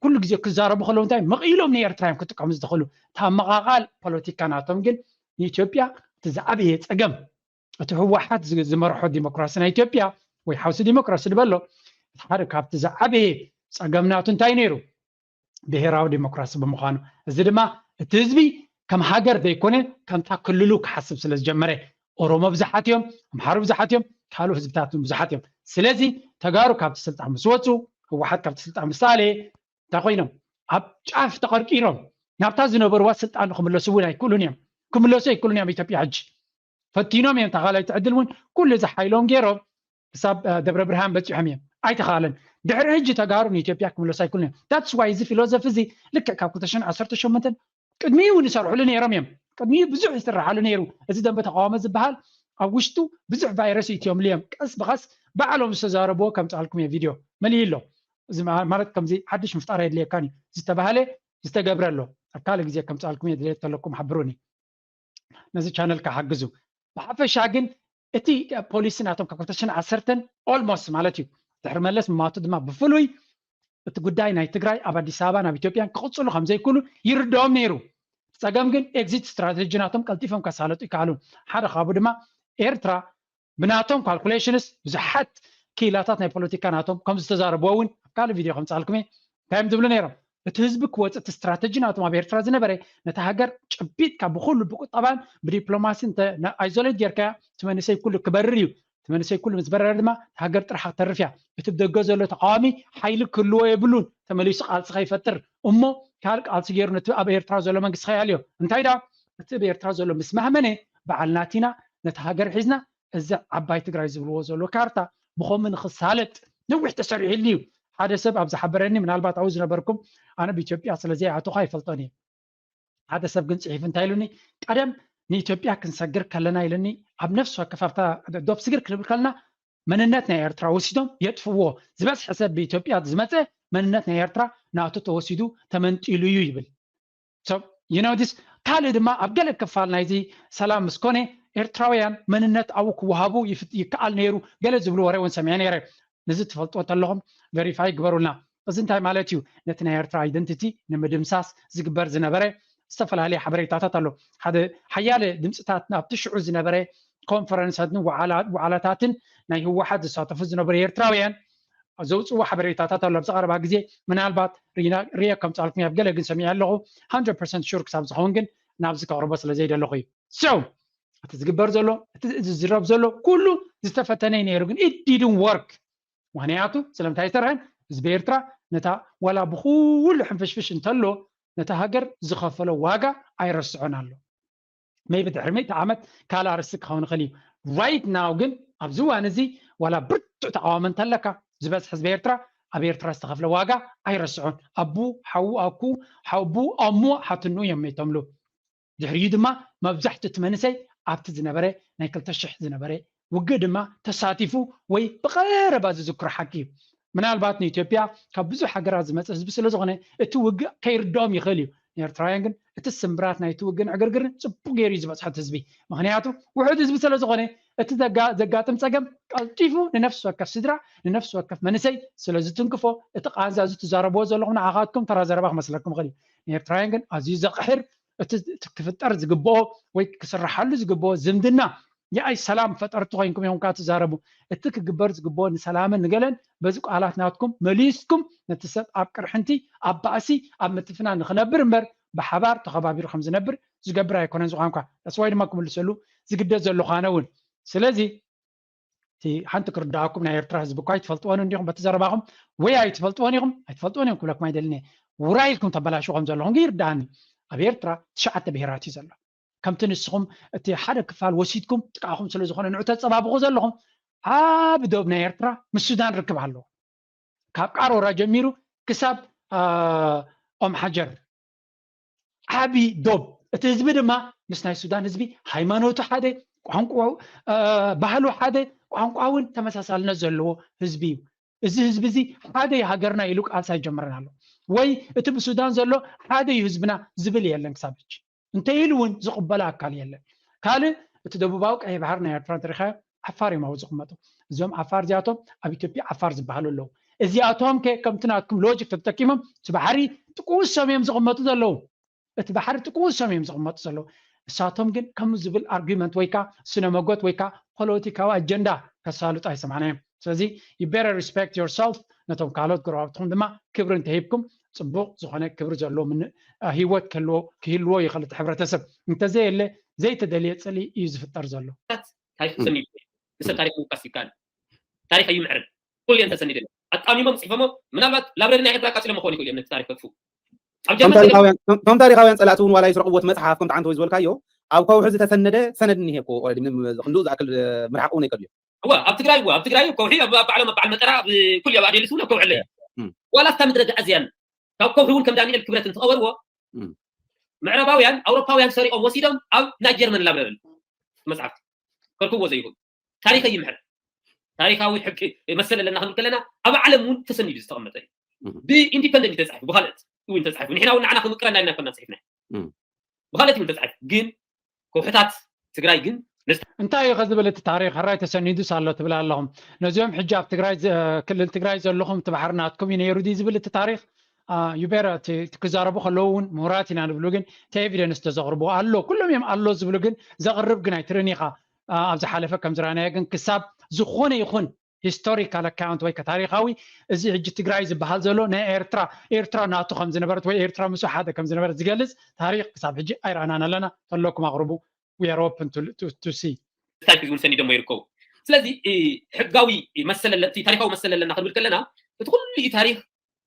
ኩሉ ግዜ ክዛረቡ ከለዉ እንታይ መቒሎም ንኤርትራ እዮም ክጥቀሙ ዝኽእሉ። እታ መቓቓል ፖለቲካ ናቶም ግን ንኢትዮጵያ እቲ ዝዓበየ ጸገም እቲ ህወሓት ዝመርሖ ዲሞክራሲ ናይ ኢትዮጵያ ወይ ሓውሲ ዲሞክራሲ ዝበሎ እቲ ሓደ ካብቲ ዝዓበየ ጸገም ናቱ እንታይ ነይሩ? ብሄራዊ ዲሞክራሲ ብምዃኑ እዚ ድማ እቲ ህዝቢ ከም ሃገር ዘይኮነ ከምታ ክልሉ ክሓስብ ስለ ዝጀመረ ኦሮሞ ብዙሓት እዮም፣ ኣምሓሩ ብዙሓት እዮም፣ ካልኦት ህዝብታት እውን ብዙሓት እዮም። ስለዚ ተጋሩ ካብቲ ስልጣን ምስ ወፁ፣ ህወሓት ካብቲ ስልጣን ምስ ተኣለየ እንታይ ኮይኖም ኣብ ጫፍ ተቐርቂሮም ናብታ ዝነበርዋ ስልጣን ክምለሱ እውን ኣይክእሉን እዮም። ክምለሱ ኣይክእሉን እዮም። ኢትዮጵያ ሕጂ ፈቲኖም እዮም። ተኻላይቲ ዕድል እውን ኩሉ እዚ ሓይሎም ገይሮም ክሳብ ደብረ ብርሃን በፂሖም እዮም። ኣይተኻለን። ድሕሪ ሕጂ ተጋሩ ንኢትዮጵያ ክምለሱ ኣይክእሉን እዮም። ታትስ ዋይ እዚ ፊሎዞፊ እዚ ልክዕ ካብ ክልተ ሽሕን ዓሰርተ ሸሞንተን ቅድሚኡ እውን ይሰርሕሉ ነይሮም እዮም። ቅድሚኡ ብዙሕ ይስራሓሉ ነይሩ። እዚ ደንበ ተቃውሞ ዝበሃል ኣብ ውሽጡ ብዙሕ ቫይረስ ይእትዮምሉ እዮም። ቀስ ብቐስ ባዕሎም ዝተዛረብዎ ከምፅኣልኩም እየ ቪድዮ መሊኡ ኣሎ። እዚ ማለት ከምዚ ሓድሽ ምፍጣር የድልየካን እዩ ዝተባሃለ ዝተገብረ ኣሎ። ኣብ ካልእ ግዜ ከምፅኣልኩም እየ ድሌት ተለኩም ሓብሩኒ። ነዚ ቻነል ክሓግዙ ብሓፈሻ ግን እቲ ፖሊሲ ናቶም ካብ ክልተ ሽሕን ዓሰርተን ኦልሞስት ማለት እዩ ድሕሪ መለስ ምማቱ ድማ ብፍሉይ እቲ ጉዳይ ናይ ትግራይ ኣብ ኣዲስ ኣበባ ናብ ኢትዮጵያን ክቕፅሉ ከም ዘይክእሉ ይርድኦም ነይሩ። ፀገም ግን ኤግዚት ስትራተጂ ናቶም ቀልጢፎም ከሳለጡ ይከኣሉ። ሓደ ካብኡ ድማ ኤርትራ ብናቶም ካልኩሌሽንስ ብዙሓት ክኢላታት ናይ ፖለቲካ ናቶም ከም ዝተዛረብዎ እውን ኣብ ካልእ ቪድዮ ከምፅኣልኩም እየ። እንታይ እዮም ዝብሉ ነይሮም? እቲ ህዝቢ ክወፅእ እቲ ስትራተጂ ናቶም ኣብ ኤርትራ ዝነበረ ነታ ሃገር ጨቢጥካ ብኩሉ ብቁጠባን ብዲፕሎማሲን ኣይዞሌት ጌርካያ እቲ መንእሰይ ኩሉ ክበርር እዩ። እቲ መንእሰይ ኩሉ ምስ በረረ ድማ እታ ሃገር ጥራሕ ክትተርፍ እያ። እቲ ብደገ ዘሎ ተቃዋሚ ሓይሊ ክህልዎ የብሉን ተመሊሱ ቃልሲ ከይፈጥር እሞ ካልእ ቃልሲ ገይሩ ነቲ ኣብ ኤርትራ ዘሎ መንግስቲ ከይኣልዮ። እንታይ ደኣ እቲ ኣብ ኤርትራ ዘሎ ምስ ማህመነ በዓል ናቲና ነቲ ሃገር ሒዝና እዚ ዓባይ ትግራይ ዝብልዎ ዘሎ ካርታ ብኸምኡ ንኽሳለጥ ነዊሕ ተሰሪሕሉ እዩ። ሓደ ሰብ ኣብ ዝሓበረኒ ምናልባት ኣብኡ ዝነበርኩም ኣነ ብኢትዮጵያ ስለ ዘይኣተኹ ኣይፈልጦን እየ። ሓደ ሰብ ግን ፅሒፉ እንታይ ኢሉኒ ቀደም ንኢትዮጵያ ክንሰግር ከለና ኢሉኒ ኣብ ነፍሲ ወከፍ ኣብታ ዶብ ስግር ክንብል ከለና መንነት ናይ ኤርትራ ወሲዶም የጥፍዎ ዝበዝሐ ሰብ ብኢትዮጵያ ዝመፀ መንነት ናይ ኤርትራ ናቱ ተወሲዱ ተመንጢሉ እዩ ይብል። So, you know this። ካልእ ድማ ኣብ ገለ ክፋል ናይዚ ሰላም ምስ ኮነ ኤርትራውያን መንነት ኣብኡ ክወሃቡ ይፍት- ይከኣል ነይሩ ገለ ዝብሉ ወረ እውን ሰሚዐ ነይረ። ነዚ ትፈልጥዎ እንተለኹም ቨሪፋይ ግበሩልና። እዚ እንታይ ማለት እዩ? ነቲ ናይ ኤርትራ ኣይደንቲቲ ንምድምሳስ ዝግበር ዝነበረ ዝተፈላለየ ሓበሬታታት ኣሎ። ሓደ ሓያለ ድምፅታት ናብቲ ሽዑ ዝነበረ ኮንፈረንሳትን ዋዕላ- ዋዕላታትን ናይ ህወሓት ዝሳተፉ ዝነበሩ ኤርትራውያን ዘውፅዎ ሓበሬታታት ኣሎ። ኣብዚ ቀረባ ግዜ ምናልባት ሪና- ሪኤ ከምፃልኩም ኣብ ገለ ግን ሰሚዐ ኣለኹ። ሃንድረድ ፐርሰንት ሹር ክሳብ ዝኸውን ግን ናብዚ ከቕርቦ ስለ ዘይደለኹ እዩ። So እቲ ዝግበር ዘሎ እቲ ዝዝረብ ዘሎ ኩሉ ዝተፈተነ እዩ ነይሩ፣ ግን it didn't work። ምክንያቱ ስለምንታይ ዝተርሐን ህዝቢ ኤርትራ ነታ ዋላ ብኩሉ ሕንፍሽፍሽ እንተሎ ነታ ሃገር ዝኸፈሎ ዋጋ ኣይረስዖን ኣሎ። ሜቢ ድሕሪ ሚእቲ ዓመት ካልእ ኣርእስቲ ክኸውን ይኽእል እዩ። Right now ግን ኣብዚ እዋን እዚ ዋላ ብርቱዕ ተቃዋሚ እንተለካ ዝበዝሕ ህዝቢ ኤርትራ ኣብ ኤርትራ ዝተኸፍለ ዋጋ ኣይረስዖን። ኣቡ ሓዉ ኣኩ ሓቡ ኣሙ ሓትኑ እዮም ሜቶምሉ። ድሕሪኡ ድማ መብዛሕትኡ እቲ መንእሰይ ኣብቲ ዝነበረ ናይ ክልተ ሽሕ ዝነበረ ውግእ ድማ ተሳቲፉ ወይ ብቐረባ ዝዝክሮ ሓቂ እዩ። ምናልባት ንኢትዮጵያ ካብ ብዙሕ ሃገራት ዝመፀ ህዝቢ ስለ ዝኾነ እቲ ውግእ ከይርድኦም ይኽእል እዩ። ንኤርትራውያን ግን እቲ ስምብራት ናይቲ ውግእን ዕግርግርን ፅቡቅ ገይሩ እዩ ዝበፅሖ እቲ ህዝቢ። ምክንያቱ ውሑድ ህዝቢ ስለ ዝኾነ እቲ ዘጋ- ዘጋጥም ፀገም ቀልጢፉ ንነፍሲ ወከፍ ስድራ ንነፍሲ ወከፍ መንእሰይ ስለ ዝትንክፎ እቲ ቃንዛ እዚ ትዛረብዎ ዘለኹም ንዓኻትኩም ተራ ዘረባ ክመስለኩም ይኽእል እዩ። ንኤርትራውያን ግን ኣዝዩ ዘቕሕር እቲ እቲ ክፍጠር ዝግብኦ ወይ ክስርሓሉ ዝግብኦ ዝምድና የኣይ ሰላም ፈጠርቲ ኮይንኩም ኢኹም ከዓ ትዛረቡ። እቲ ክግበር ዝግብኦ ንሰላምን ንገለን በዚ ቃላት ናትኩም መሊስኩም ነቲ ሰብ ኣብ ቅርሕንቲ ኣብ ባእሲ ኣብ ምትፍናን ንክነብር እምበር ብሓባር ተኸባቢሩ ከም ዝነብር ዝገብር ኣይኮነን። ዝኳንኳ that's why ድማ ክምልሰሉ ዝግደድ ዘለኹ ኣነ እውን። ስለዚ እቲ ሓንቲ ክርዳኣኩም ናይ ኤርትራ ህዝቢ እኳ ኣይትፈልጥዎን እንዲኹም በቲ ዘረባኹም ወይ ኣይትፈልጥዎን ኢኹም ኣይትፈልጥዎን እዮም ክብለኩም ኣይደልን እየ። ውራይ ኢልኩም ተበላሽዎ ከም ዘለኹም ግን ይርዳኣኒ። ኣብ ኤርትራ ትሽዓተ ብሄራት እዩ ዘሎ። ከምቲ ንስኹም እቲ ሓደ ክፋል ወሲድኩም ጥቃኹም ስለ ዝኾነ ንዑ ተፀባብቑ ዘለኹም ዓቢ ዶብ ናይ ኤርትራ ምስ ሱዳን ርክብ ኣለዎ። ካብ ቃሮራ ጀሚሩ ክሳብ ኦም ሓጀር ዓቢ ዶብ። እቲ ህዝቢ ድማ ምስ ናይ ሱዳን ህዝቢ ሃይማኖቱ ሓደ፣ ቋንቋ ባህሉ ሓደ፣ ቋንቋ እውን ተመሳሳልነት ዘለዎ ህዝቢ እዩ። እዚ ህዝቢ እዚ ሓደ ሃገርና ኢሉ ቃልሲ ኣይጀመረን ኣሎ ወይ እቲ ብሱዳን ዘሎ ሓደ እዩ ህዝብና ዝብል የለን ክሳብ ሕጂ። እንተ ኢሉ እውን ዝቕበሎ ኣካል የለን። ካልእ እቲ ደቡባዊ ቀይሕ ባሕሪ ናይ ኤርትራ እንተሪኻ ዓፋር እዮም ኣብኡ ዝቕመጡ። እዞም ዓፋር እዚኣቶም ኣብ ኢትዮጵያ ዓፋር ዝበሃሉ ኣለዉ። እዚኣቶም ከ ከምቲ ናትኩም ሎጂክ ተተጠቂሞም እቲ ባሕሪ ጥቁሶም እዮም ዝቕመጡ ዘለዉ። እቲ ባሕሪ ጥቁሶም እዮም ዝቕመጡ ዘለዉ። እሳቶም ግን ከምኡ ዝብል ኣርጊመንት ወይ ከዓ ስነ መጎት ወይ ከዓ ፖለቲካዊ ኣጀንዳ ከሳልጡ ኣይሰማዕናዮም። ስለዚ you better respect yourself። ነቶም ካልኦት ጎረባብትኹም ድማ ክብሪ እንተሂብኩም ፅቡቕ ዝኾነ ክብሪ ዘለዎ ምን- አ፣ ህይወት ክህልዎ ክህልዎ ይኽእል እቲ ሕብረተሰብ። እንተዘየለ ዘይተደልየ ፅልኢ እዩ ዝፍጠር ዘሎ። ታሪክ ተሰኒዱ ንሰብ ታሪክ ምውቃስ ይከኣል። ታሪክ ኣይምዕርን። ኩሉ እዮም ተሰኒዱ ኣጣሚሞም ፅሒፎሞ ምናልባት ላብረሪ ናይ ኤርትራ ቃፂሎም ክኾኑ ይኽእሉ እዮም ነቲ ታሪክ ከጥፉ ኣብ ከም ታሪካውያን ከም- ከም ታሪካውያን ፀላእቲ እውን ዋላ ይስረቅዎ እቲ መፅሓፍ ከምቲ ዓንተ ወይ ዝበልካዮ ኣብ ከውሒ ዝተሰነደ ሰነድ እኒሄ እኮ already ምንም ክንድኡ ዝኣክል ምርሓቅ እውን ኣይከድልዮ እዋ ኣብ ትግራይ እዋ ኣብ ትግራይ ከውሒ ኣብ ኣብ ዓለም ኣብ በዓል መጠራ ኣብ ኩሉ ኣብ ኣዴልስ እውን ኣብ ከውሒ ኣለዩ እም። ዋላ ኣብታ ምድረ ጋእዝያን ካብ ከውሒ እውን ከም ዳንኤል ክብረት እንትቐበርዎ እም። ምዕራባውያን ኣውሮፓውያን ሰሪቆም ወሲዶም ኣብ ናይ ጀርመን ላብረሪ መፅሓፍቲ ከርክብዎ ዘይኽእሉ ታሪክ ኣይምሕር ታሪካዊ ሕቂ መሰል ኣለና ክንብል ከለና ኣብ ዓለም እውን ተሰኒዱ ዝተቐመጠ እዩ እም። ብኢንዲፐንደንት ተፃሒፉ ብካልኦት እውን ተፃሒፉ ንሕና እውን ንዓና ክምቅረና ኢልና ኣይኮና ፅሒፍና እም። ብካልኦት እውን ተፃሒፉ ግን ከውሕታት ትግራይ ግን ነዚ እንታይ እዩ ከዝብል እቲ ታሪክ ሕራይ ተሰኒዱስ ኣሎ ትብል ኣለኹም። ነዚኦም ሕጂ ኣብ ትግራይ ዘ- ክልል ትግራይ ዘለኹም እቲ ባሕሪ ናትኩም እዩ ነይሩ ድዩ ዝብል እቲ ታሪክ? ዩ ቤረ ክዛረቡ ከለዉ እውን ምሁራት ኢና ንብሉ ግን እቲ ኤቪደንስ ተዘቕርቡ ኣሎ ኩሎም እዮም ኣሎ ዝብሉ ግን ዘቕርብ ግን ኣይትርን ኢኻ። ኣብ ዝሓለፈ ከም ዝረኣናዮ ግን ክሳብ ዝኾነ ይኹን ሂስቶሪካል ኣካውንት ወይ ታሪካዊ እዚ ሕጂ ትግራይ ዝበሃል ዘሎ ናይ ኤርትራ ኤርትራ ናቱ ከም ዝነበረት ወይ ኤርትራ ምስ ሓደ ከም ዝነበረት ዝገልፅ ታሪክ ክሳብ ሕጂ ኣይረኣናን ኣለና። ተለኩም ኣቕርቡ። We are open to, to, to see. ታሪክ እውን ሰኒዶሞ ይርከቡ ስለዚ ሕጋዊ መሰል ኣለና ታሪካዊ መሰል ኣለና ክንብል ከለና እቲ ኩሉ ታሪክ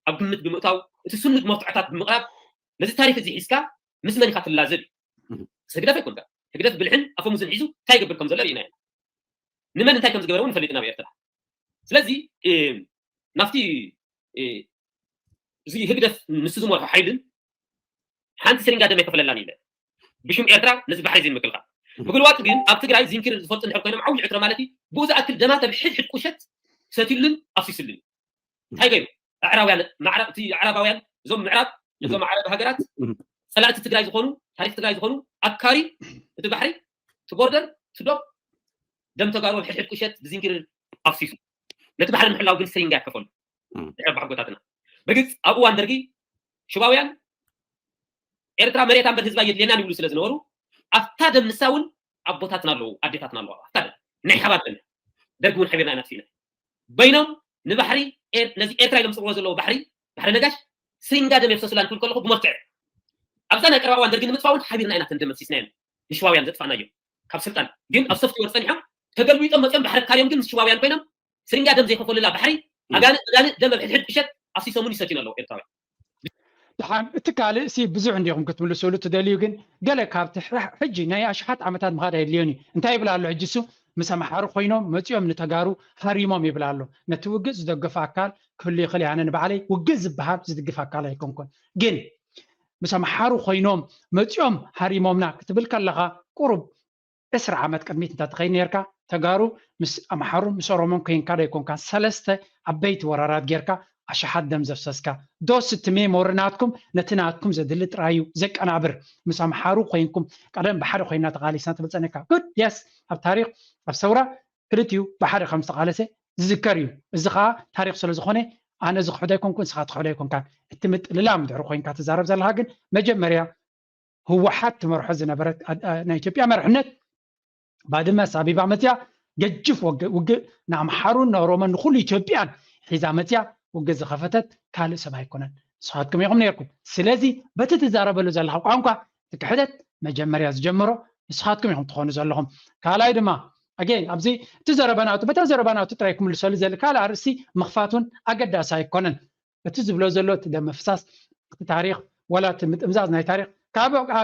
ኣብ ግምት ብምእታው እቲ ስኑድ መርትዖታት ብምቕራብ ነዚ ታሪክ እዚ ሒዝካ ምስ መን ኢካ ትላዘብ እዩ ህግደፍ ኣይኮንካ ህግደፍ ብልሕን ኣፈሙዝን ሒዙ እንታይ ይገብር ከም ዘሎ ርኢና ኢና ንመን እንታይ ከም ዝገበረ እውን ንፈልጥ ኢና ኣብ ኤርትራ ስለዚ ናብቲ እዚ ህግደፍ ንሱ ዝመርሖ ሓይልን ሓንቲ ስሪንጋ ደም ኣይከፈለላን ኢለ ብሽም ኤርትራ ነዚ ባሕሪ እዚ ንምክልኻል ምግልዋጥ ግን ኣብ ትግራይ ዚንኪር ዝፈልጡ እንድሕር ኮይኖም ዓብዩ ዕትሮ ማለት እዩ ብኡ ዝኣክል ደማተ ብሕድሕድ ቁሸት ሰትዩሉን ኣፍሲስሉን እንታይ ገይሩ ኣዕራውያን ማዕረ እቲ ኣዕራባውያን እዞም ምዕራብ እዞም ዓረብ ሃገራት ጸላእቲ ትግራይ ዝኾኑ ታሪክ ትግራይ ዝኾኑ ኣካሪ እቲ ባሕሪ እቲ ቦርደር እቲ ዶብ ደም ተጋሩ ኣብ ሕድሕድ ቁሸት ብዝንኪር ኣፍሲሱ ነቲ ባሕሪ ንምሕላው ግን ስሪንጋ ያከፈሉ ድሕሪ ኣቦሓጎታትና ብግልፂ ኣብ እዋን ደርጊ ሽባውያን ኤርትራ መሬታ እምበር ህዝባ የድልየናን ይብሉ ስለ ዝነበሩ ኣብታ ደም ንሳ እውን ኣቦታትና ኣለዉ ኣዴታትና ኣለዋ ኣብታ ደም ናይ ሓባር ደም ደርጊ እውን ሓቢርና ኢና ኣጥፊእና በይኖም ንባሕሪ ነዚ ኤርትራ ኢሎም ዝፅውዕዎ ዘለዉ ባሕሪ ባሕሪ ነጋሽ ስሪንጋ ደም የፍሰሱላ ንክብል ከለኹ ብመርትዕ ኣብዛ ናይ ቀረባ እዋን ደርጊ ንምጥፋእ እውን ሓቢርና ኢና ተንደመሲስናዮም ንሽባውያን ዘጥፋእናዮም ካብ ስልጣን ግን ኣብ ሶፍትዌር ፀኒሖም ተገልቢጦም መፅኦም ባሕሪ ካርዮም ግን ምስ ሽባውያን ኮይኖም ስሪንጋ ደም ዘይከፈሉላ ባሕሪ ኣጋንእ ኣጋንእ ደም ኣብ ሕድሕድ ቁሸት ኣፍሲሶምን ይሰትዩን ኣለዉ ኤርትራውያን። ድሓን እቲ ካልእ ሲ ብዙሕ እንዲኹም ክትምልስሉ ትደልዩ ግን ገለ ካብቲ ሕጂ ናይ ኣሽሓት ዓመታት ምኻድ ኣየድልዮን እዩ እንታይ ይብል ኣሎ ሕጂ እሱ ምስ ኣምሓሩ ኮይኖም መፂኦም ንተጋሩ ሃሪሞም ይብል ኣሎ ነቲ ውግእ ዝደገፈ ኣካል ክህሉ ይኽእል ኣነ ንባዕለይ ውግእ ዝበሃል ዝድግፍ ኣካል ኣይኮንኩን ግን ምስ ኣምሓሩ ኮይኖም መፂኦም ሃሪሞምና ክትብል ከለኻ ቁሩብ ዕስራ ዓመት ቅድሚት እንተትኸይድ ነርካ ተጋሩ ምስ ኣምሓሩን ምስ ኦሮሞን ኮይንካ ዶ ኣይኮንካን ሰለስተ ዓበይቲ ወራራት ጌርካ ኣሽሓት ደም ዘፍሰስካ ዶስ እቲ ሜሞሪ ናትኩም ነቲ ናትኩም ዘድሊ ጥራይ እዩ ዘቀናብር ምስ ኣምሓሩ ኮይንኩም ቀደም ብሓደ ኮይና ተቃሊስና ትብል ጸኒሕካ good yes ኣብ ታሪክ ኣብ ሰውራ ክልቲኡ ብሓደ ከም ዝተቃለሰ ዝዝከር እዩ እዚ ከዓ ታሪክ ስለ ዝኾነ ኣነ ዝክሕዶ ኣይኮንኩ ንስካ ትክሕዶ ኣይኮንካ እቲ ምጥልላም ድሕሪ ኮይንካ ትዛረብ ዘለካ ግን መጀመርያ ህወሓት ትመርሖ ዝነበረት ናይ ኢትዮጵያ መርሕነት ባድመ ሳቢባ መፅያ ገጅፍ ውግእ ንኣምሓሩን ንኦሮሞን ንኩሉ ኢትዮጵያን ሒዛ መፅያ ውግእ ዝኸፈተት ካልእ ሰብ ኣይኮነን ንስኻትኩም ኢኹም ነርኩም ስለዚ በቲ ትዛረበሉ ዘለኻ ቋንቋ እቲ ክሕደት መጀመርያ ዝጀመሮ ንስኻትኩም ኢኹም ትኾኑ ዘለኹም ካልኣይ ድማ ኣጌን ኣብዚ እቲ ዘረባ ናቱ በታ ዘረባ ናቱ ጥራይ ክምልሰሉ ዘል ካልእ ኣርእስቲ ምኽፋት እውን ኣገዳሲ ኣይኮነን እቲ ዝብሎ ዘሎ እቲ ደም ምፍሳስ እቲ ታሪክ ወላ እቲ ምጥምዛዝ ናይ ታሪክ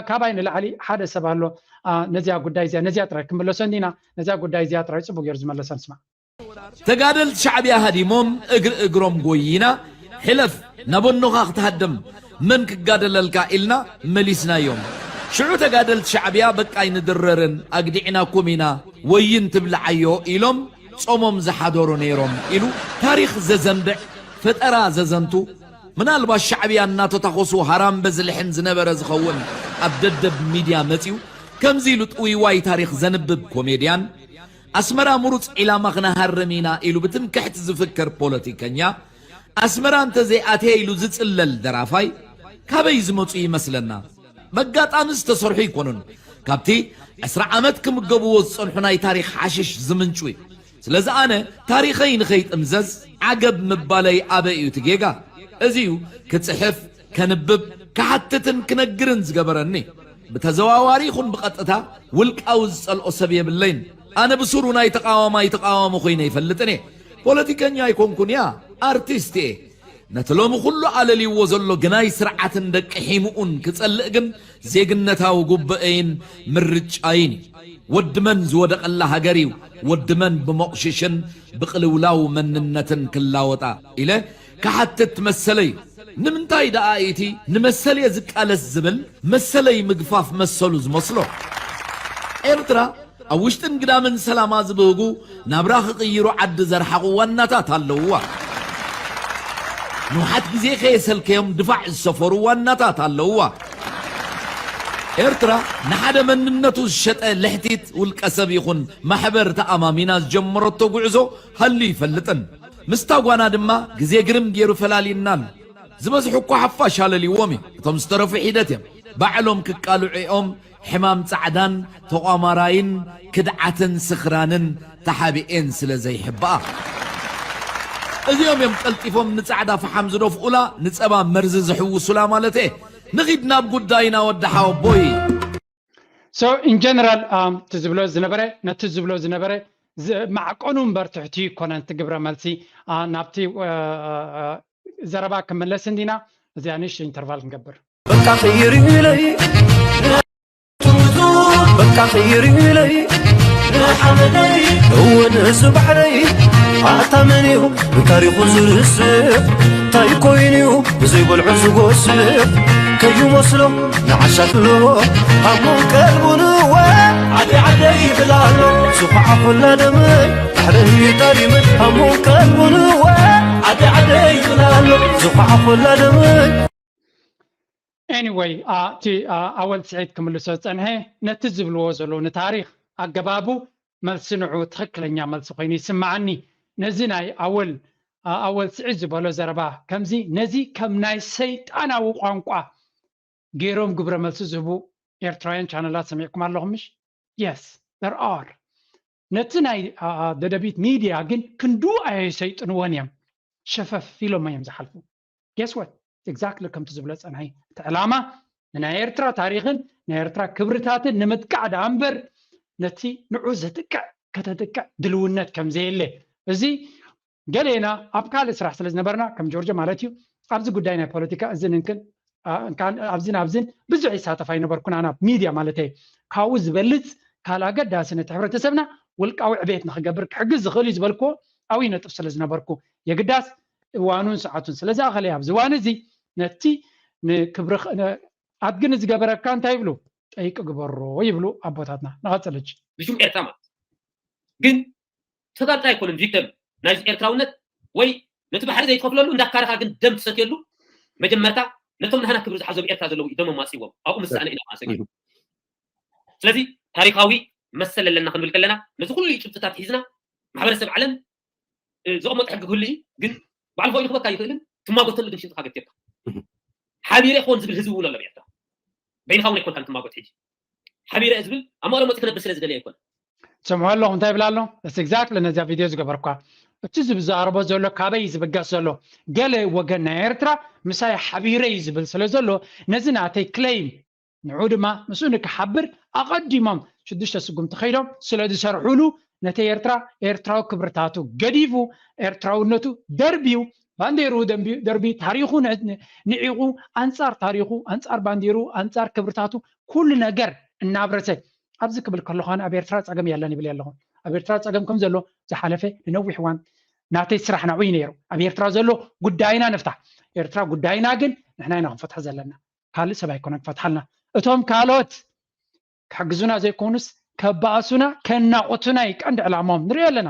ካባይ ንላዕሊ ሓደ ሰብ ኣሎ ነዚያ ጉዳይ እዚኣ ነዚኣ ጥራይ ክምለሶ እንዲና ነዚያ ጉዳይ እዚኣ ጥራይ ፅቡቅ ገይሩ ዝመለሰ ንስማዕ ተጋደልቲ ሻዕብያ ሃዲሞም እግሪ እግሮም ጎይና ሕለፍ ናብ ኣኖኻ ክትሃድም መን ክጋደለልካ ኢልና መሊስናዮም ሽዑ ተጋደልቲ ሻዕብያ በቃ ኣይንድረርን ኣግዲዕናኩም ኢና ወይን ትብልዓዮ ኢሎም ጾሞም ዝሓደሩ ነይሮም ኢሉ ታሪኽ ዘዘንብዕ ፈጠራ ዘዘንቱ ምናልባት ሻዕብያ እናተታኾሱ ሃራምበ ዝልሕን ዝነበረ ዝኸውን ኣብ ደደብ ሚድያ መፂኡ ከምዚ ኢሉ ጥውይዋይ ታሪኽ ዘንብብ ኮሜድያን ኣስመራ ምሩፅ ዒላማ ክነሃርም ኢና ኢሉ ብትምክሕቲ ዝፍክር ፖለቲከኛ ኣስመራ እንተዘይኣትየ ኢሉ ዝፅለል ደራፋይ ካበይ ዝመፁ ይመስለና በጋጣሚ ዝተሰርሑ ኣይኮኑን። ካብቲ ዕስራ ዓመት ክምገብዎ ዝጸንሑ ናይ ታሪኽ ሓሽሽ ዝምንጩ እዩ። ስለዚ ኣነ ታሪኸይ ንኸይጥምዘዝ ዓገብ ምባለይ ኣበይ እዩ እቲ ጌጋ? እዚ እዩ ክጽሕፍ፣ ከንብብ፣ ክሓትትን ክነግርን ዝገበረኒ። ብተዘዋዋሪ ይኹን ብቐጥታ ውልቃዊ ዝጸልኦ ሰብ የብለይን። ኣነ ብሱሩ ናይ ተቓዋማይ ተቓዋሚ ኮይነ ኣይፈልጥን እየ። ፖለቲከኛ ኣይኮንኩን እያ፣ ኣርቲስት እየ። ነቲ ሎሚ ኩሉ ኣለልይዎ ዘሎ ግናይ ስርዓትን ደቂ ሒሙኡን ክጸልእ ግን ዜግነታዊ ጉብኤይን ምርጫይን እዩ። ወዲ መን ዝወደቐላ ሃገር እዩ ወዲ መን ብመቑሽሽን ብቕልውላው መንነትን ክላወጣ ኢለ ክሓትት መሰለይ እዩ። ንምንታይ ደኣ እቲ ንመሰልየ ዝቃለስ ዝብል መሰለይ ምግፋፍ መሰሉ ዝመስሎ? ኤርትራ ኣብ ውሽጥን ግዳምን ሰላማ ዝብህጉ ናብራ ክቕይሩ ዓዲ ዘርሓቑ ዋናታት ኣለውዋ። ንውሓት ግዜ ከየሰልከዮም ድፋዕ ዝሰፈሩ ዋናታት ኣለውዋ። ኤርትራ ንሓደ መንነቱ ዝሸጠ ልሕቲት ውልቀ ሰብ ይኹን ማሕበር ተኣማሚና ዝጀመረቶ ጉዕዞ ሃልዩ ይፈልጥን። ምስታ ጓና ድማ ግዜ ግርም ገይሩ ፈላልዩናን። ዝበዝሑ እኳ ሓፋሽ ኣለልዎም እዩ። እቶም ዝተረፉ ሒደት እዮም። ባዕሎም ክቃልዑ እዮም። ሕማም ጻዕዳን ተቋማራይን ክድዓትን ስኽራንን ተሓቢኤን ስለ ዘይሕብኣ። እዚኦም እዮም ቀልጢፎም ንጻዕዳ ፈሓም ዝደፍኡላ፣ ንጸባ መርዚ ዝሕውሱላ ማለት እየ። ንኺድ ናብ ጉዳይና ወዲ ሓወቦይ። So in general እቲ ዝብሎ ዝነበረ ነቲ ዝብሎ ዝነበረ ማዕቀኑ እምበር ትሕቲ ይኮነን እቲ ግብረ መልሲ ናብቲ ዘረባ ክምለስ እንዲና እዚኣ ንእሽቶ ኢንተርቫል ክንገብር በቃ ቅይር ኢለይ ትርዙ በቃ ቅይር ኢለይ ንሓመደይ እውን እዚ ባሕረይ ኣታ መን እዩ ንታሪኹ ዝርስዕ እንታይ ኮይኑ እዩ ብዘይበልዑ ዝጎስዕ ከይመስሎ ንዓሻ ክሎ ሃሙን ቀልቡ ንወ ዓደይ ዓደይ ይብል ኣሎ ዝኹዓ ኩላ ደመይ ባሕረይ ጠሪመ ሃሙን ቀልቡ ንወ ዓደይ ዓደይ ይብላሉ ዝኳዕኹላ ደወይ Anyway እቲ ኣወል ስዒድ ክምልሶ ዝፀንሐ ነቲ ዝብልዎ ዘለዉ ንታሪክ ኣገባቡ መልሲ ንዑ ትኽክለኛ መልሲ ኮይኑ ይስምዓኒ። ነዚ ናይ ኣወል ኣወል ስዒድ ዝበሎ ዘረባ ከምዚ ነዚ ከም ናይ ሰይጣናዊ ቋንቋ ገይሮም ግብረ መልሲ ዝህቡ ኤርትራውያን ቻነላት ሰሚዕኩም ኣለኹም ምሽ? Yes, there are። ነቲ ናይ ደደቢት ሚድያ ግን ክንዱ ኣየሰይጥንዎን እዮም። ሸፈፍ ኢሎም እዮም ዝሓልፉ። Guess what? Exactly ከምቲ ዝብሎ ፀንሐ እቲ ዕላማ ንናይ ኤርትራ ታሪክን ናይ ኤርትራ ክብርታትን ንምጥቃዕ ደኣ እምበር ነቲ ንዑ ዘጥቅዕ ከተጥቅዕ ድልውነት ከምዘየለ እዚ ገሌና ኣብ ካልእ ስራሕ ስለ ዝነበርና ከም ጆርጆ ማለት እዩ ኣብዚ ጉዳይ ናይ ፖለቲካ እዝን እንክን ኣብዝን ኣብዝን ብዙሕ ይሳተፍ ኣይነበርኩን ኣና ሚድያ ማለት ካብኡ ዝበልፅ ካልእ ኣገዳሲ ነቲ ሕብረተሰብና ውልቃዊ ዕቤት ንክገብር ክሕግዝ ዝኽእል እዩ ዝበልክዎ ኣብይ ነጥብ ስለ ዝነበርኩ የግዳስ እዋኑን ሰዓቱን ስለ ዝኣኸለ ኣብዚ እዋን እዚ ነቲ ንክብሪ ኣድግን ዝገበረካ እንታይ ይብሉ ጠይቂ ግበሮ ይብሉ ኣቦታትና ንቐፅል ሕጂ ንሽም ኤርትራ ማለት ግን ተጋልጣ ኣይኮኑን ቪክተም ናይዚ ኤርትራውነት ወይ ነቲ ባሕሪ ዘይትኸፍለሉ እንዳካረኻ ግን ደም ትሰትየሉ መጀመርታ ነቶም ናህና ክብሪ ዝሓዞም ኤርትራ ዘለዉ ደሞም ኣፅዎም ኣብኡ ምስኣነ ኢና ማሰጊ ስለዚ ታሪካዊ መሰል ኣለና ክንብል ከለና ነዚ ኩሉ ጭብጥታት ሒዝና ማሕበረሰብ ዓለም ዘቕመጡ ሕጊ ክህሉ እዩ ግን ባዕሉ ኮይኑ ክበካ ይኽእልን ትማጎተሉ ግን ሽጥካ ገቲርካ ሓቢረ ክኾን ዝብል ህዝቢ እውን ኣሎ ኤርትራ በይንካ እውን ኣይኮንካ ትማጎት ሕጂ ሓቢረ ዝብል ኣብ መቐለ መፂ ክነብር ስለ ዝደለየ ኣይኮነ ሰምዖ ኣለኹ እንታይ ይብል ኣሎ exactly ነዚያ ቪድዮ ዝገበርኳ እቲ ዝዛረቦ ዘሎ ካበይ ዝብገስ ዘሎ ገለ ወገን ናይ ኤርትራ ምሳይ ሓቢረ እዩ ዝብል ስለ ዘሎ ነዚ ናተይ claim ንዑ ድማ ምስኡ ንክሓብር ኣቐዲሞም ሽዱሽተ ስጉምቲ ከይዶም ስለ ዝሰርሑሉ ነቲ ኤርትራ ኤርትራዊ ክብርታቱ ገዲፉ ኤርትራውነቱ ደርብዩ ባንዴርኡ ደርብዩ ታሪኹ ንዒቑ ኣንጻር ታሪኹ ኣንጻር ባንዴርኡ ኣንጻር ክብርታቱ ኩሉ ነገር እናብረሰ ኣብዚ ክብል ከለኹ ኣነ ኣብ ኤርትራ ጸገም የለን ይብል ኣለኹ ኣብ ኤርትራ ጸገም ከም ዘሎ ዝሓለፈ ንነዊሕ እዋን ናተይ ስራሕ ናብኡ እዩ ነይሩ ኣብ ኤርትራ ዘሎ ጉዳይና ንፍታሕ ኤርትራ ጉዳይና ግን ንሕና ኢና ክንፈትሖ ዘለና ካልእ ሰብ ኣይኮነን ክፈትሓልና እቶም ካልኦት ክሕግዙና ዘይኮኑስ ከባእሱና ከናቑቱና እዩ ቀንዲ ዕላማኦም ንሪኦ ኣለና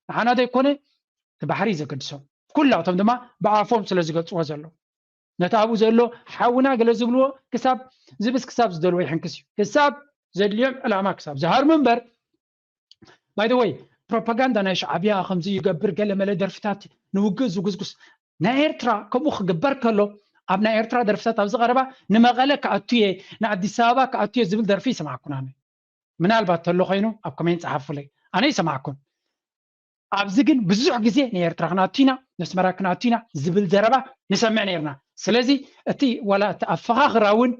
ንሓና ዘይኮነ እቲ ባሕሪ እዩ ዘገድሶም ኩላቶም ድማ ብኣፎም ስለ ዝገልፅዎ ዘሎ ነቲ ኣብኡ ዘሎ ሓውና ገለ ዝብልዎ ክሳብ ዝብስ ክሳብ ዝደልዎ ይሕንክስ እዩ ክሳብ ዘድልዮም ዕላማ ክሳብ ዝሃርሙ እምበር by the way ፕሮፓጋንዳ ናይ ሻዕብያ ከምዚ ይገብር ገለ መለ ደርፍታት ንውግእ ዝጉስጉስ ናይ ኤርትራ ከምኡ ክግበር ከሎ ኣብ ናይ ኤርትራ ደርፍታት ኣብዚ ቀረባ ንመቐለ ክኣቱ እየ ንኣዲስ ኣበባ ክኣቱ እየ ዝብል ደርፊ ይሰማዕኩን ኣነ ምናልባት ተሎ ኮይኑ ኣብ ኮሜንት ፀሓፉለይ ኣነ ይሰማዕኩን ኣብዚ ግን ብዙሕ ግዜ ንኤርትራ ክነኣቱ ኢና ነስመራ ክነኣቱ ኢና ዝብል ዘረባ ንሰምዕ ነርና ስለዚ እቲ ዋላ እቲ ኣፈኻኽራ እውን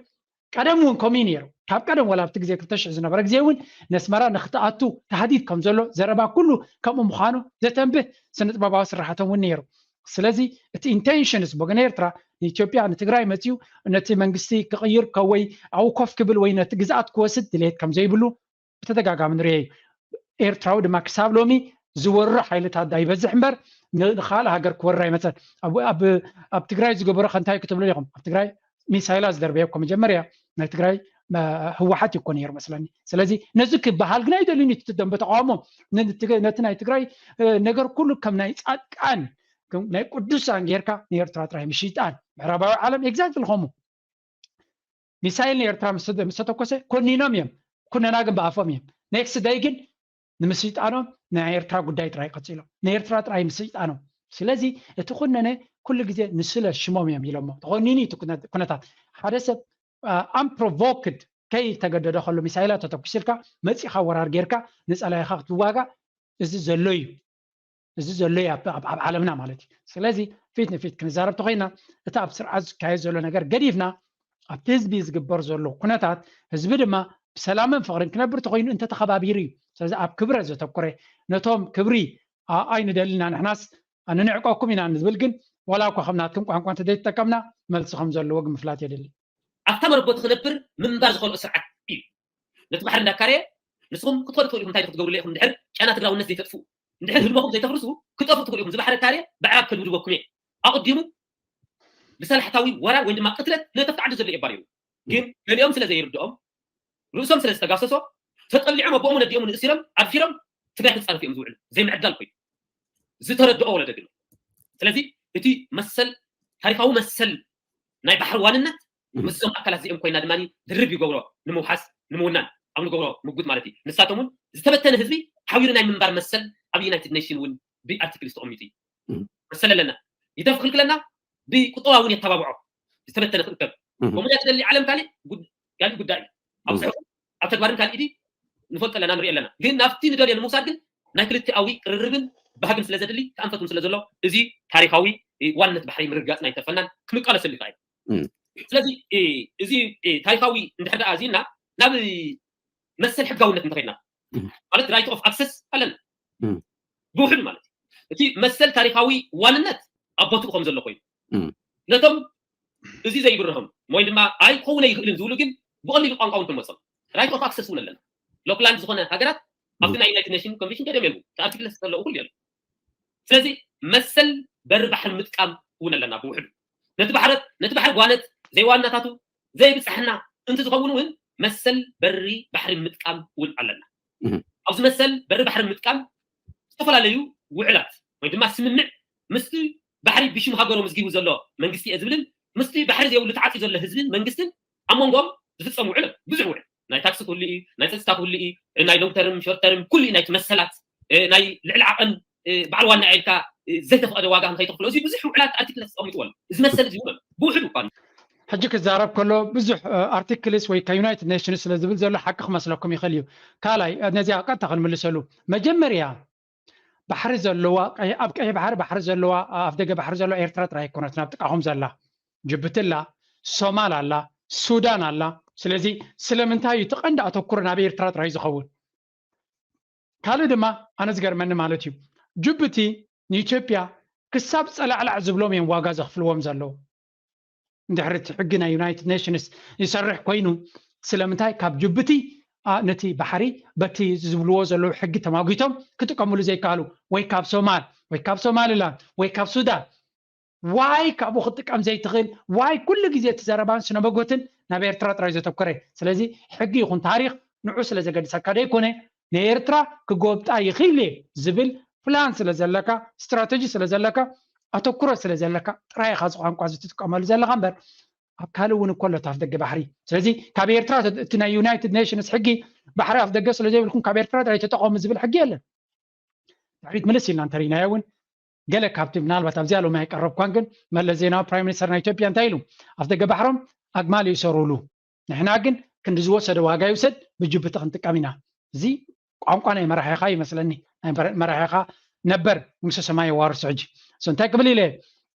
ቀደም እውን ከምኡ ነይሩ ካብ ቀደም ዋላ ኣብቲ ግዜ ክልተ ሽሕ ዝነበረ ግዜ እውን ነስመራ ንክትኣቱ ተሃዲድ ከም ዘሎ ዘረባ ኩሉ ከምኡ ምዃኑ ዘተንብህ ስነጥበባዊ ስራሕቶም እውን ነይሩ ስለዚ እቲ intentions ብወገን ኤርትራ ንኢትዮጵያ ንትግራይ መፅዩ ነቲ መንግስቲ ክቕይር ወይ ኣብኡ ኮፍ ክብል ወይ ነቲ ግዝኣት ክወስድ ድሌት ከም ዘይብሉ ብተደጋጋሚ ንሪኦ እዩ ኤርትራዊ ድማ ክሳብ ሎሚ ዝወሩ ሓይልታት ዳይበዝሕ እምበር ንካልእ ሃገር ክወርር ኣይመፀን ኣብ ትግራይ ዝገበሮ ከንታይ ክትብሉ ኢኹም ኣብ ትግራይ ሚሳይላ ዝደርበየ እኮ መጀመርያ ናይ ትግራይ ህወሓት እዩ እኮ ነይሩ መስለኒ ስለዚ ነዚ ክበሃል ግን ኣይደልዩን እዩ ደንበ ተቃውሞ ነቲ ናይ ትግራይ ነገር ኩሉ ከም ናይ ፃድቃን ናይ ቅዱሳን ጌርካ ንኤርትራ ጥራይ ምሽጣን ምዕራባዊ ዓለም exactly ከምኡ ሚሳይል ንኤርትራ ምስ ተተኮሰ ኮኒኖም እዮም ኩነና ግን ብኣፎም እዮም next day ግን ንምስልጣኖም ናይ ኤርትራ ጉዳይ ጥራይ ቀፂሎም ንኤርትራ ጥራይ ምስልጣኖም ስለዚ እቲ ኩነነ ኩሉ ግዜ ንስለ ሽሞም እዮም ኢሎሞ ተኮኒኑ ኩነታት ሓደ ሰብ unprovoked ከይተገደደ ከሎ ሚሳይላት ተተኩስልካ መፂኻ ወራር ጌርካ ንፀላይኻ ክትዋጋእ እዚ ዘሎ እዩ እዚ ዘሎ እዩ ኣብ ዓለምና ማለት እዩ ስለዚ ፊት ንፊት ክንዛረብ ተኮይና እቲ ኣብ ስርዓት ዝካየድ ዘሎ ነገር ገዲፍና ኣብቲ ህዝቢ ዝግበር ዘሎ ኩነታት ህዝቢ ድማ ብሰላምን ፍቅርን ክነብር ተኮይኑ እንተተከባቢሩ እዩ ስለዚ ኣብ ክብረት ዘተኩረ ነቶም ክብሪ ኣይንደልና ንሕናስ ንንዕቀኩም ኢና ንዝብል ግን ዋላ እኳ ከም ናትኩም ቋንቋ እንተዘይተጠቀምና መልሲ ከም ዘለዎ ግን ምፍላጥ የድሊ ኣብታ መረቦት ክነብር ምንባር ዝኸልኦ ስርዓት እዩ ነቲ ባሕሪ እንዳካረየ ንስኹም ክትኸዱ ትኽእሉ ኢኹም እንታይ ክትገብሩለ ኢኹም ድሕር ጨና ትግራውነት ዘይተጥፍኡ እንድሕር ህልሞኹም ዘይተፍርሱ ክጠፉ ትኽእሉ ኢኹም ዝባሕሪ ካርየ ብዕራብ ከልብድበኩም እየ ኣቕዲሙ ብሰላሕታዊ ወራር ወይ ድማ ቅትለት ነተፍትዓዱ ዘሎ የባሪሩ ግን ገሊኦም ስለ ዘይርድኦም ርእሶም ስለ ዝተጋሰሶ ተጠሊዖም ኣቦኦም ወለዲኦም ንእሲሮም ኣድፊሮም ትግራይ ክፃረፉ እዮም ዝውዕሉ ዘይምዕዳል ኮይኑ ዝተረድኦ ወለደ ግን ስለዚ እቲ መሰል ታሪካዊ መሰል ናይ ባሕሪ ዋንነት ምስዞም ኣካላት እዚኦም ኮይና ድማ ድርብ ይገብሮ ንምውሓስ ንምውናን ኣብ ንገብሮ ምጉት ማለት እዩ። ንሳቶም እውን ዝተበተነ ህዝቢ ሓቢሩ ናይ ምንባር መሰል ኣብ ዩናይትድ ኔሽን እውን ብኣርቲክልስ ተቐሚጡ እዩ። መሰል ኣለና ይተፍ ክልክለና ብቁጠባ እውን የተባብዖ ዝተበተነ ክእከብ ከምኡ ትደሊ ዓለም ካሊእ ካልእ ጉዳይ እዩ። ኣብ ፅሑፍ ኣብ ተግባርን ካልእ ኢዲ ንፈልጦ ኣለና ንሪኦ ኣለና። ግን ናብቲ ንደልዮ ንምውሳድ ግን ናይ ክልቲኣዊ ቅርርብን ባህግን ስለ ዘድሊ ተኣንፈት እውን ስለ ዘሎ እዚ ታሪካዊ ዋንነት ባሕሪ ምርግጋፅና ኣይተርፈናን ክንቃለሰሉ ይኽእል። ስለዚ እዚ ታሪካዊ እንድሕር ደኣ እዚና ናብ መሰል ሕጋውነት እንተኸድና ማለት right of access ኣለና ብውሕዱ ማለት እዩ። እቲ መሰል ታሪካዊ ዋንነት ኣብ ቦትኡ ከም ዘሎ ኮይኑ ነቶም እዚ ዘይብርሆም ወይ ድማ ኣይከውነ ይኽእልን ዝብሉ ግን ብቐሊሉ ቋንቋ እውን ክንመልሶም right of access እውን ኣለና። ሎክላንድ ዝኾነ ሃገራት ኣብቲ ናይ ዩናይትድ ኔሽን ኮንቨንሽን ደደም የሉ ኣርቲክል ዘለኡ ኩሉ የሉ። ስለዚ መሰል በሪ ባሕሪ ምጥቃም እውን ኣለና ብውሕዱ ነቲ ባሕረት ነቲ ባሕሪ ጓነት ዘይዋናታቱ ዘይብፅሕና እንት ዝኸውን እውን መሰል በሪ ባሕሪ ምጥቃም እውን ኣለና። ኣብዚ መሰል በሪ ባሕሪ ምጥቃም ዝተፈላለዩ ውዕላት ወይ ድማ ስምምዕ ምስቲ ባሕሪ ብሽም ሃገሩ ምዝጊቡ ዘሎ መንግስቲ እየ ዝብልን ምስቲ ባሕሪ ዘይብሉ ተዓፂ ዘሎ ህዝብን መንግስትን ኣብ መንጎም ዝፍፀም ውዕል ብዙሕ ውዕል ናይ ታክሲ ክህሉ እዩ፣ ናይ ፀፅታ ክህሉ እዩ፣ ናይ long term short term ኩሉ እዩ ናይቲ መሰላት ናይ ልዕሊ ዓቐን በዓል ዋና ኢልካ ዘይተፈቐደ ዋጋ ንከይተኽፍሎ እዚ ብዙሕ ውዕላት ኣርቲክል ተቐሚጥዎ ኣሎ። እዚ መሰል እዚ እውን ብውሕዱ እኳ ሕጂ ክዛረብ ከሎ ብዙሕ ኣርቲክልስ ወይ ዩናይትድ ኔሽንስ ስለ ዝብል ዘሎ ሓቂ ክመስለኩም ይኽእል እዩ። ካልኣይ ነዚኣ ቀጥታ ክንምልሰሉ መጀመርያ ባሕሪ ዘለዋ ኣብ ቀይ ባሕሪ ባሕሪ ዘለዋ ኣፍ ደገ ባሕሪ ዘለዋ ኤርትራ ጥራይ ኣይኮነት ናብ ጥቃኹም ዘላ ጅቡቲ ኣላ፣ ሶማል ኣላ፣ ሱዳን ኣላ። ስለዚ ስለምንታይ እዩ እቲ ቀንዲ ኣተኩሮ ናብ ኤርትራ ጥራይ ዝኸውን? ካልእ ድማ ኣነ ዝገርመኒ ማለት እዩ ጅቡቲ ንኢትዮጵያ ክሳብ ጸላዕላዕ ዝብሎም እዮም ዋጋ ዘኽፍልዎም ዘለዉ። እንድሕሪ እቲ ሕጊ ናይ ዩናይትድ ኔሽንስ ይሰርሕ ኮይኑ ስለምንታይ ካብ ጅቡቲ ነቲ ባሕሪ በቲ ዝብልዎ ዘለዉ ሕጊ ተማጒቶም ክጥቀምሉ ዘይከኣሉ ወይ ካብ ሶማል ወይ ካብ ሶማልላንድ ወይ ካብ ሱዳን ዋይ ካብኡ ክትጥቀም ዘይትኽእል ዋይ ኩሉ ግዜ እቲ ዘረባን ስነመጎትን ናብ ኤርትራ ጥራይ ዘተኮረ ስለዚ ሕጊ ይኹን ታሪክ ንዑ ስለ ዘገድሰካ ደይኮነ ንኤርትራ ክጎብጣ ይኽእል እየ ዝብል ፕላን ስለ ዘለካ ስትራተጂ ስለ ዘለካ ኣተኩሮ ስለ ዘለካ ጥራይ ኢኻ እዚ ቋንቋ እዚ ትጥቀመሉ ዘለካ እምበር ኣብ ካልእ እውን እኮ ኣሎ ኣፍ ደገ ባሕሪ ስለዚ ካብ ኤርትራ እቲ ናይ ዩናይትድ ኔሽንስ ሕጊ ባሕሪ ኣፍ ደገ ስለ ዘይብልኩም ካብ ኤርትራ ጥራይ ተጠቐሙ ዝብል ሕጊ የለን ድሕሪት ምልስ ኢልና እንተሪናዮ እውን ገለ ካብቲ ምናልባት ኣብዚኣ ሎሚ ኣይቀረብኳን ግን መለስ ዜናዊ ፕራይም ሚኒስተር ናይ ኢትዮጵያ እንታይ ኢሉ ኣፍ ደገ ባሕሮም ኣግማል ይእሰሩሉ ንሕና ግን ክንዲ ዝወሰደ ዋጋ ይውሰድ ብጅቡቲ ክንጥቀም ኢና እዚ ቋንቋ ናይ መራሒኻ ይመስለኒ ናይ መራሒኻ ነበር ንጉሰ ሰማይ የዋርሶ ሕጂ እሱ እንታይ ክብል ኢለ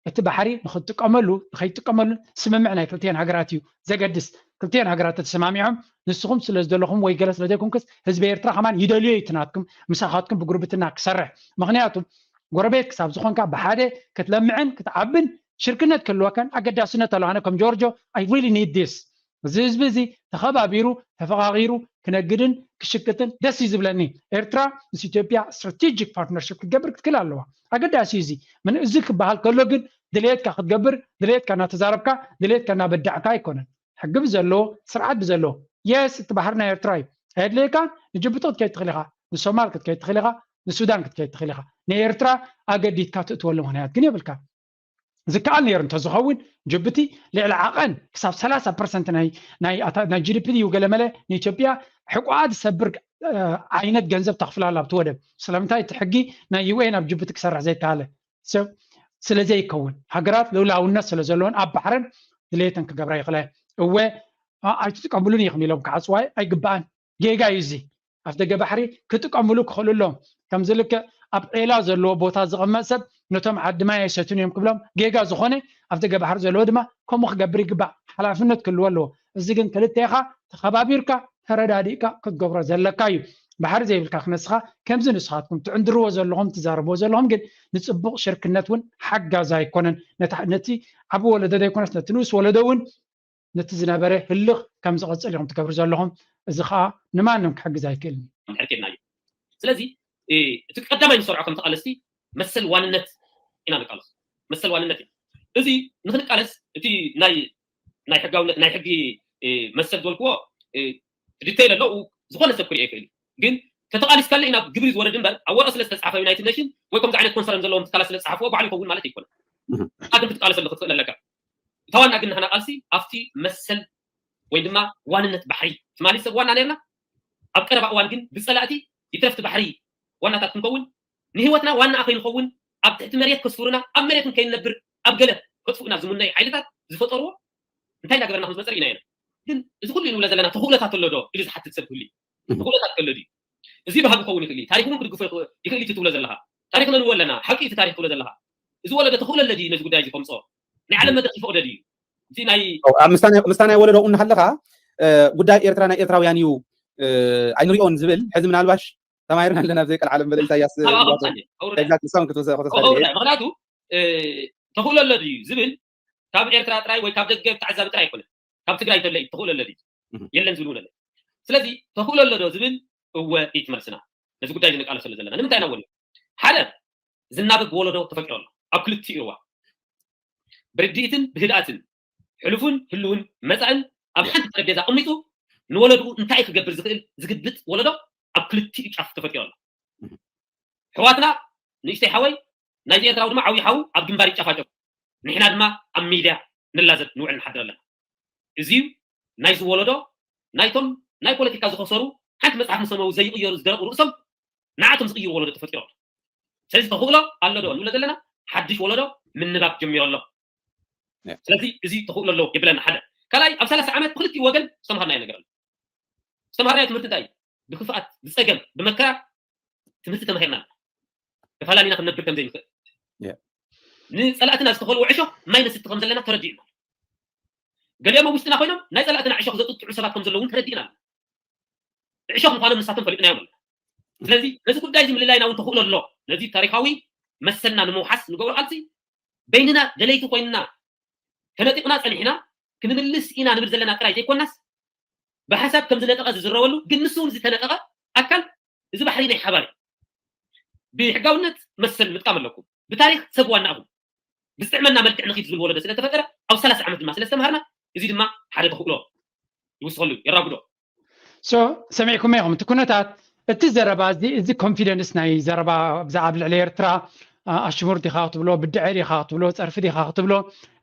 እቲ ባሕሪ ንክትጥቀመሉ ንከይትጥቀመሉ ስምምዕ ናይ ክልቲኤን ሃገራት እዩ ዘገድስ ክልቲኤን ሃገራት ተተሰማሚዖም ንስኹም ስለ ዝደለኹም ወይ ገለ ስለ ዘይኮንክስ ህዝቢ ኤርትራ ከማን ይደልዮ እዩ ትናትኩም ምሳኻትኩም ብጉርብትና ክሰርሕ ምክንያቱ ጎረቤት ክሳብ ዝኾንካ ብሓደ ክትለምዕን ክትዓብን ሽርክነት ክህልወካን ኣገዳስነት ኣሎ ኣነ ከም ጆርጆ I really need this እዚ ህዝቢ እዚ ተኸባቢሩ ተፈቓቒሩ ክነግድን ክሽቅጥን ደስ እዩ ዝብለኒ ኤርትራ ምስ ኢትዮጵያ ስትራቴጂክ ፓርትነርሽፕ ክትገብር ክትክእል ኣለዋ ኣገዳሲ እዩ እዚ ምን እዚ ክበሃል ከሎ ግን ድሌትካ ክትገብር ድሌትካ እናተዛረብካ ድሌትካ እናበዳዕካ ኣይኮነን ሕጊ ብዘለዎ ስርዓት ብዘለዎ የስ እቲ ባሕሪ ናይ ኤርትራ እዩ ኣየድልየካ ንጅቡቲ ክትከይድ ትኽእል ኢኻ ንሶማል ክትከይድ ትኽእል ኢኻ ንሱዳን ክትከይድ ትኽእል ኢኻ ንኤርትራ ኣገዲድካ ትእትወሉ ምክንያት ግን የብልካ ዝከኣል ነይሩ እንተዝኸውን ጅቡቲ ልዕሊ ዓቐን ክሳብ ሰላሳ ፐርሰንት ናይ ጂዲፒ እዩ ገለመለ ንኢትዮጵያ ሕቆኣ ዝሰብር ዓይነት ገንዘብ ተኽፍላ ኣላ ኣብቲ ወደብ ስለምንታይ እቲ ሕጊ ናይ ዩኤን ኣብ ጅቡቲ ክሰርሕ ዘይከኣለ ስለ ዘይከውን ሃገራት ልኡላውነት ስለ ዘለወን ኣብ ባሕረን ድሌተን ክገብራ ይኽእላ እወ ኣይትጥቀምሉን ኢኹም ኢሎም ክዓፅዋ ኣይግባኣን ጌጋ እዩ እዚ ኣፍ ደገ ባሕሪ ክጥቀምሉ ክኽእሉ ኣለዎም ከምዚ ልክዕ ኣብ ዔላ ዘለዎ ቦታ ዝቕመጥ ሰብ ነቶም ዓዲ ማይ ኣይሰትን እዮም ክብሎም ጌጋ ዝኾነ ኣፍ ደገ ባሕሪ ዘለዎ ድማ ከምኡ ክገብር ይግባእ ሓላፍነት ክህልዎ ኣለዎ እዚ ግን ክልቴኻ ተኸባቢርካ ተረዳዲእካ ክትገብሮ ዘለካ እዩ ባሕሪ ዘይብልካ ክነስኻ ከምዚ ንስኻትኩም ትዕንድርዎ ዘለኹም ትዛረብዎ ዘለኹም ግን ንፅቡቕ ሽርክነት እውን ሓጋዚ ኣይኮነን ነቲ ዓቢ ወለዶ ዘይኮነስ ነቲ ንኡስ ወለዶ እውን ነቲ ዝነበረ ህልኽ ከም ዝቐፅል ኢኹም ትገብሩ ዘለኹም እዚ ከዓ ንማንም ክሕግዝ ኣይክእልን እዩ። ስለዚ እቲ ቀዳማይ ንሰርዖ ከም ተቃለስቲ መሰል ዋንነት ኢና ንቃለስ መሰል ዋንነት ኢና እዚ ንክንቃለስ እቲ ናይ ናይ ሕጋውነት ናይ ሕጊ መሰል ዝበልክዎ ዲቴይል ኣለዉ ዝኾነ ሰብ ክሪኦ ይኽእል ግን ተተቓሊስካለ ኢና ግብሪ ዝወርድ እምበር ኣብ ወረቐት ስለ ዝተፃሓፈ ዩናይትድ ኔሽን ወይ ከምዚ ዓይነት ኮንሰርን ዘለዎም ትካላት ስለ ዝፀሓፍዎ ባዕሉ ይኸውን ማለት ኣይኮነን። እህ። ንስኻ ግን ክትቃለሰሉ ክትኽእል ኣለካ። እታ ዋና ግን ንሕና ቃልሲ ኣብቲ መሰል ወይ ድማ ዋንነት ባሕሪ ትማሊ ሰብ ዋና ነርና ኣብ ቀረባ እዋን ግን ብፀላእቲ ይትረፍቲ ባሕሪ ዋናታት ክንከውን ንህይወትና ዋና ከይንኸውን ኣብ ትሕቲ መሬት ከስፍሩና ኣብ መሬትን ከይንነብር ኣብ ገለ ከጥፍኡና ዝሙነይ ሓይልታት ዝፈጠርዎ እንታይ እናገበርና ከም ዝመፀ ርኢና ኢና። ግን እዚ ኩሉ ንብሎ ዘለና ተኽእሎታት ኣሎ ዶ ኢሉ ዝሓትት ሰብ ክህሉ እዩ። ተኽእሎታት ከሎ ድዩ? እዚ ባህጊ ክኸውን ይኽእል እዩ። ታሪክ እውን ክድግፎ ይኽእል ይኽእል እዩ ትብሎ ዘለኻ። ታሪክ ነንብቦ ኣለና። ሓቂ እዩ እቲ ታሪክ ትብሎ ዘለኻ። እዚ ወለዶ ተኽእሎ ኣሎ ድዩ ነዚ ጉዳይ እዚ ከምፅኦ? ናይ ዓለም መድረኽ ይፈቕዶ ድዩ? እቲ ናይ ኣብ ምስታ ናይ- ምስታ ናይ ወለዶ እውን ከለኻ እ፣ ጉዳይ ኤርትራ ናይ ኤርትራውያን እዩ እ፣ ኣይንሪኦን ዝብል ሕዚ ምናልባሽ ተማሂርና ኣለና ብዘይ ቀልዓለም በለ ኢሳያስ ኣብ ኣቐምጣኒ ኣውርዳ ኤግዛክትሊ እሷን ክትወስደ ከተስፋ ኣውርዳ ምኽንያቱ እ፣ ተኽእሎ ኣሎ ድዩ ዝብል ካብ ኤርትራ ጥራይ ወይ ካብ ደገ ተዓዛቢ ጥራይ ኣይኮነን። ካብ ትግራይ እንተሎ እዩ ተኽእሎ ኣሎ ድዩ እህ። የለን ዝብል እውን ኣሎ። ስለዚ ተኽእሎ ኣሎ ዶ ዝብል እወ እዩ እቲ መልስና። ነዚ ጉዳይ እዚ ንቃለሰሉ ዘለና ንምንታይ ኢና ወሊና ሓደ ዝናበብ ወለዶ ተፈጢሩ ኣሎ ኣብ ክልቲኡ ርዋ ብርድኢትን ብህድኣትን ሕሉፍን ህልውን መፃእን ኣብ ሓንቲ ጠረጴዛ ኣቐሚጡ ንወለድኡ እንታይ ክገብር ዝኽእል ዝግብጥ ወለዶ ኣብ ክልቲኡ ጫፍ ተፈጢሩ ኣሎ። ኣሕዋትና ንእሽተይ ሓወይ ናይዚ ኤርትራዊ ድማ ዓብዪ ሓዉ ኣብ ግንባር ይጨፋጨፉ፣ ንሕና ድማ ኣብ ሚድያ ንላዘብ ንውዕል ንሓድር ኣለና። እዚ እዩ ናይዚ ወለዶ ናይቶም ናይ ፖለቲካ ዝኸሰሩ ሓንቲ መፅሓፍ ምስ ኣንበቡ ዘይቕየሩ ዝደረቑ ርእሶም ንዓቶም ዝቕይሩ ወለዶ ተፈጢሩ ኣሎ። ስለዚ ተኽእሎ ኣሎ ዶ ንብሎ ዘለና ሓድሽ ወለዶ ምንባብ ጀሚሩ ኣሎ። ያ። ስለዚ እዚ ተኽእሎ ኣለዎ የብለና ሓደ። ካልኣይ ኣብ ሰላሳ ዓመት ብክልቲኡ ወገን ዝተምሃርናዮ ነገር ኣሎ። ዝተምሃርናዮ ትምህርቲ እንታይ እዩ? ብክፍኣት ብፀገም ብመከራ ትምህርቲ ተማሂርና ኣለና። ተፋላሚና ክንነብር ከም ዘይንኽእል ያ። ንፀላእትና ዝተኸልዎ ዕሾኽ ማይ ነስቲ ከም ዘለና ተረዲእና። ገሊኦም ኣብ ውሽጥና ኮይኖም ናይ ፀላእትና ዕሾኽ ዘጥጥዑ ሰባት ከም ዘለዉ እውን ተረዲእና ኣለና። ዕሾኽ ምዃኖም ንሳቶም ፈሊጥናዮም ኣለና። ስለዚ ነዚ ጉዳይ እዚ ምልላይና እውን ተኽእሎ ኣሎ። ነዚ ታሪካዊ መሰልና ንምውሓስ ንገብሮ ቃልሲ በይንና ደለይቲ ኮይንና ተነጢቕና ፀኒሕና ክንምልስ ኢና ንብል ዘለና ጥራይ ዘይኮናስ ብሓሳብ ከም ዝነጠቐ ዝዝረበሉ ግን ንሱ እውን ዝተነጠቐ ኣካል እዚ ባሕሪ ናይ ሓባር እዩ። ብሕጋውነት መሰል ምጥቃም ኣለኩም። ብታሪክ ሰብ ዋናኹም ብዝጥዕመና መልክዕ ንኺድ ዝብል ወለዶ ስለተፈጠረ ኣብ ሰላሳ ዓመት ድማ ስለዝተምሃርና እዚ ድማ ሓደ ተኽእሎ ይውስኸሉ የራጉዶ። ሶ ሰሚዕኩም ኢኹም እቲ ኩነታት እቲ ዘረባ እዚ እዚ ኮንፊደንስ ናይ ዘረባ ብዛዕባ ልዕሊ ኤርትራ ኣሽሙር ዲኻ ክትብሎ ብድዐ ዲኻ ክትብሎ ፀርፊ ዲኻ ክትብሎ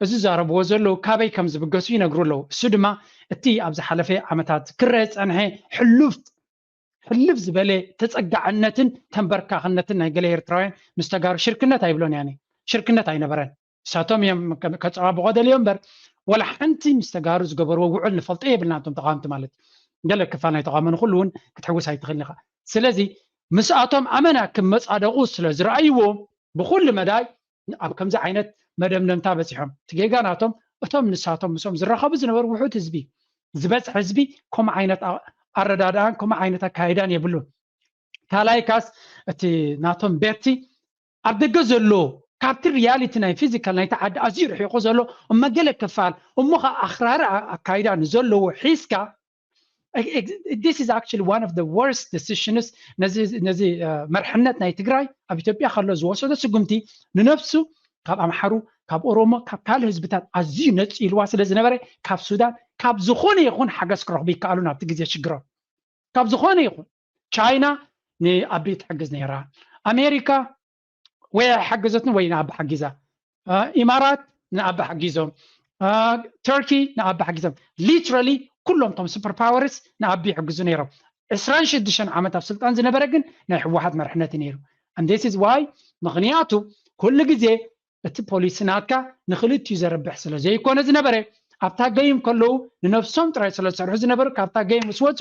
እዚ ዛረብዎ ዘለዉ ካበይ ከም ዝብገሱ ይነግሩ ኣለዉ። እሱ ድማ እቲ ኣብ ዝሓለፈ ዓመታት ክረአ ዝፀንሐ ሕሉፍ ሕልፍ ዝበለ ተፀጋዕነትን ተንበርካኽነትን ናይ ገለ ኤርትራውያን ምስ ተጋሩ ሽርክነት ኣይብሎን ያኔ ሽርክነት ኣይነበረን። እሳቶም እዮም ከፀባብቆ ደልዮ እምበር ወላ ሓንቲ ምስ ተጋሩ ዝገበርዎ ውዕል ንፈልጦ የብልና። እቶም ተቃወምቲ ማለት ገለ ክፋል ናይ ተቃውሞ ንኩሉ እውን ክትሕውስ ኣይትኽእልን ኢኻ። ስለዚ ምስኣቶም ኣመና ክመፃደቁ ስለ ዝረኣይዎ ብኩሉ መዳይ ኣብ ከምዚ ዓይነት መደምደምታ በፂሖም። እቲ ጌጋ ናቶም እቶም ንሳቶም ምስኦም ዝራኸቡ ዝነበሩ ውሑድ ህዝቢ ዝበፅሐ ህዝቢ ከምኡ ዓይነት ኣረዳድኣን ከምኡ ዓይነት ኣካይዳን የብሉን። ካልኣይ ካስ እቲ ናቶም ቤቲ ኣብ ደገ ዘሎ ካብቲ ሪያሊቲ ናይ ፊዚካል ናይቲ ዓዲ ኣዝዩ ርሒቑ ዘሎ እመ ገለ ክፋል እሞ ከዓ ኣኽራሪ ኣካይዳ ንዘለዎ ሒዝካ this is actually one of the worst decisions ነዚ መርሕነት ናይ ትግራይ ኣብ ኢትዮጵያ ከሎ ዝወሰዶ ስጉምቲ ንነፍሱ ካብ ኣምሓሩ ካብ ኦሮሞ ካብ ካልእ ህዝብታት ኣዝዩ ነፂልዋ ስለ ዝነበረ ካብ ሱዳን ካብ ዝኾነ ይኹን ሓገዝ ክረኽቡ ይከኣሉ ናብቲ ግዜ ሽግሮም ካብ ዝኾነ ይኹን ቻይና ንኣቢ ትሕግዝ ነይራ ኣሜሪካ ወይ ኣይሓገዘትን ወይ ንኣቢ ሓጊዛ ኢማራት ንኣቢ ሓጊዞም ተርኪ ንኣቢ ሓጊዞም literally ኩሎም ቶም super powers ንኣቢ ይሕግዙ ነይሮም ዕስራን ሽዱሽተን ዓመት ኣብ ስልጣን ዝነበረ ግን ናይ ህወሓት መርሕነት ነይሩ this is why ምክንያቱ ኩሉ ግዜ እቲ ፖሊሲ ናትካ ንክልቲኡ ዘርብሕ ስለ ዘይኮነ ዝነበረ ኣብታ ገይም ከለዉ ንነብሶም ጥራይ ስለ ዝሰርሑ ዝነበሩ ካብታ ገይም ምስ ወፁ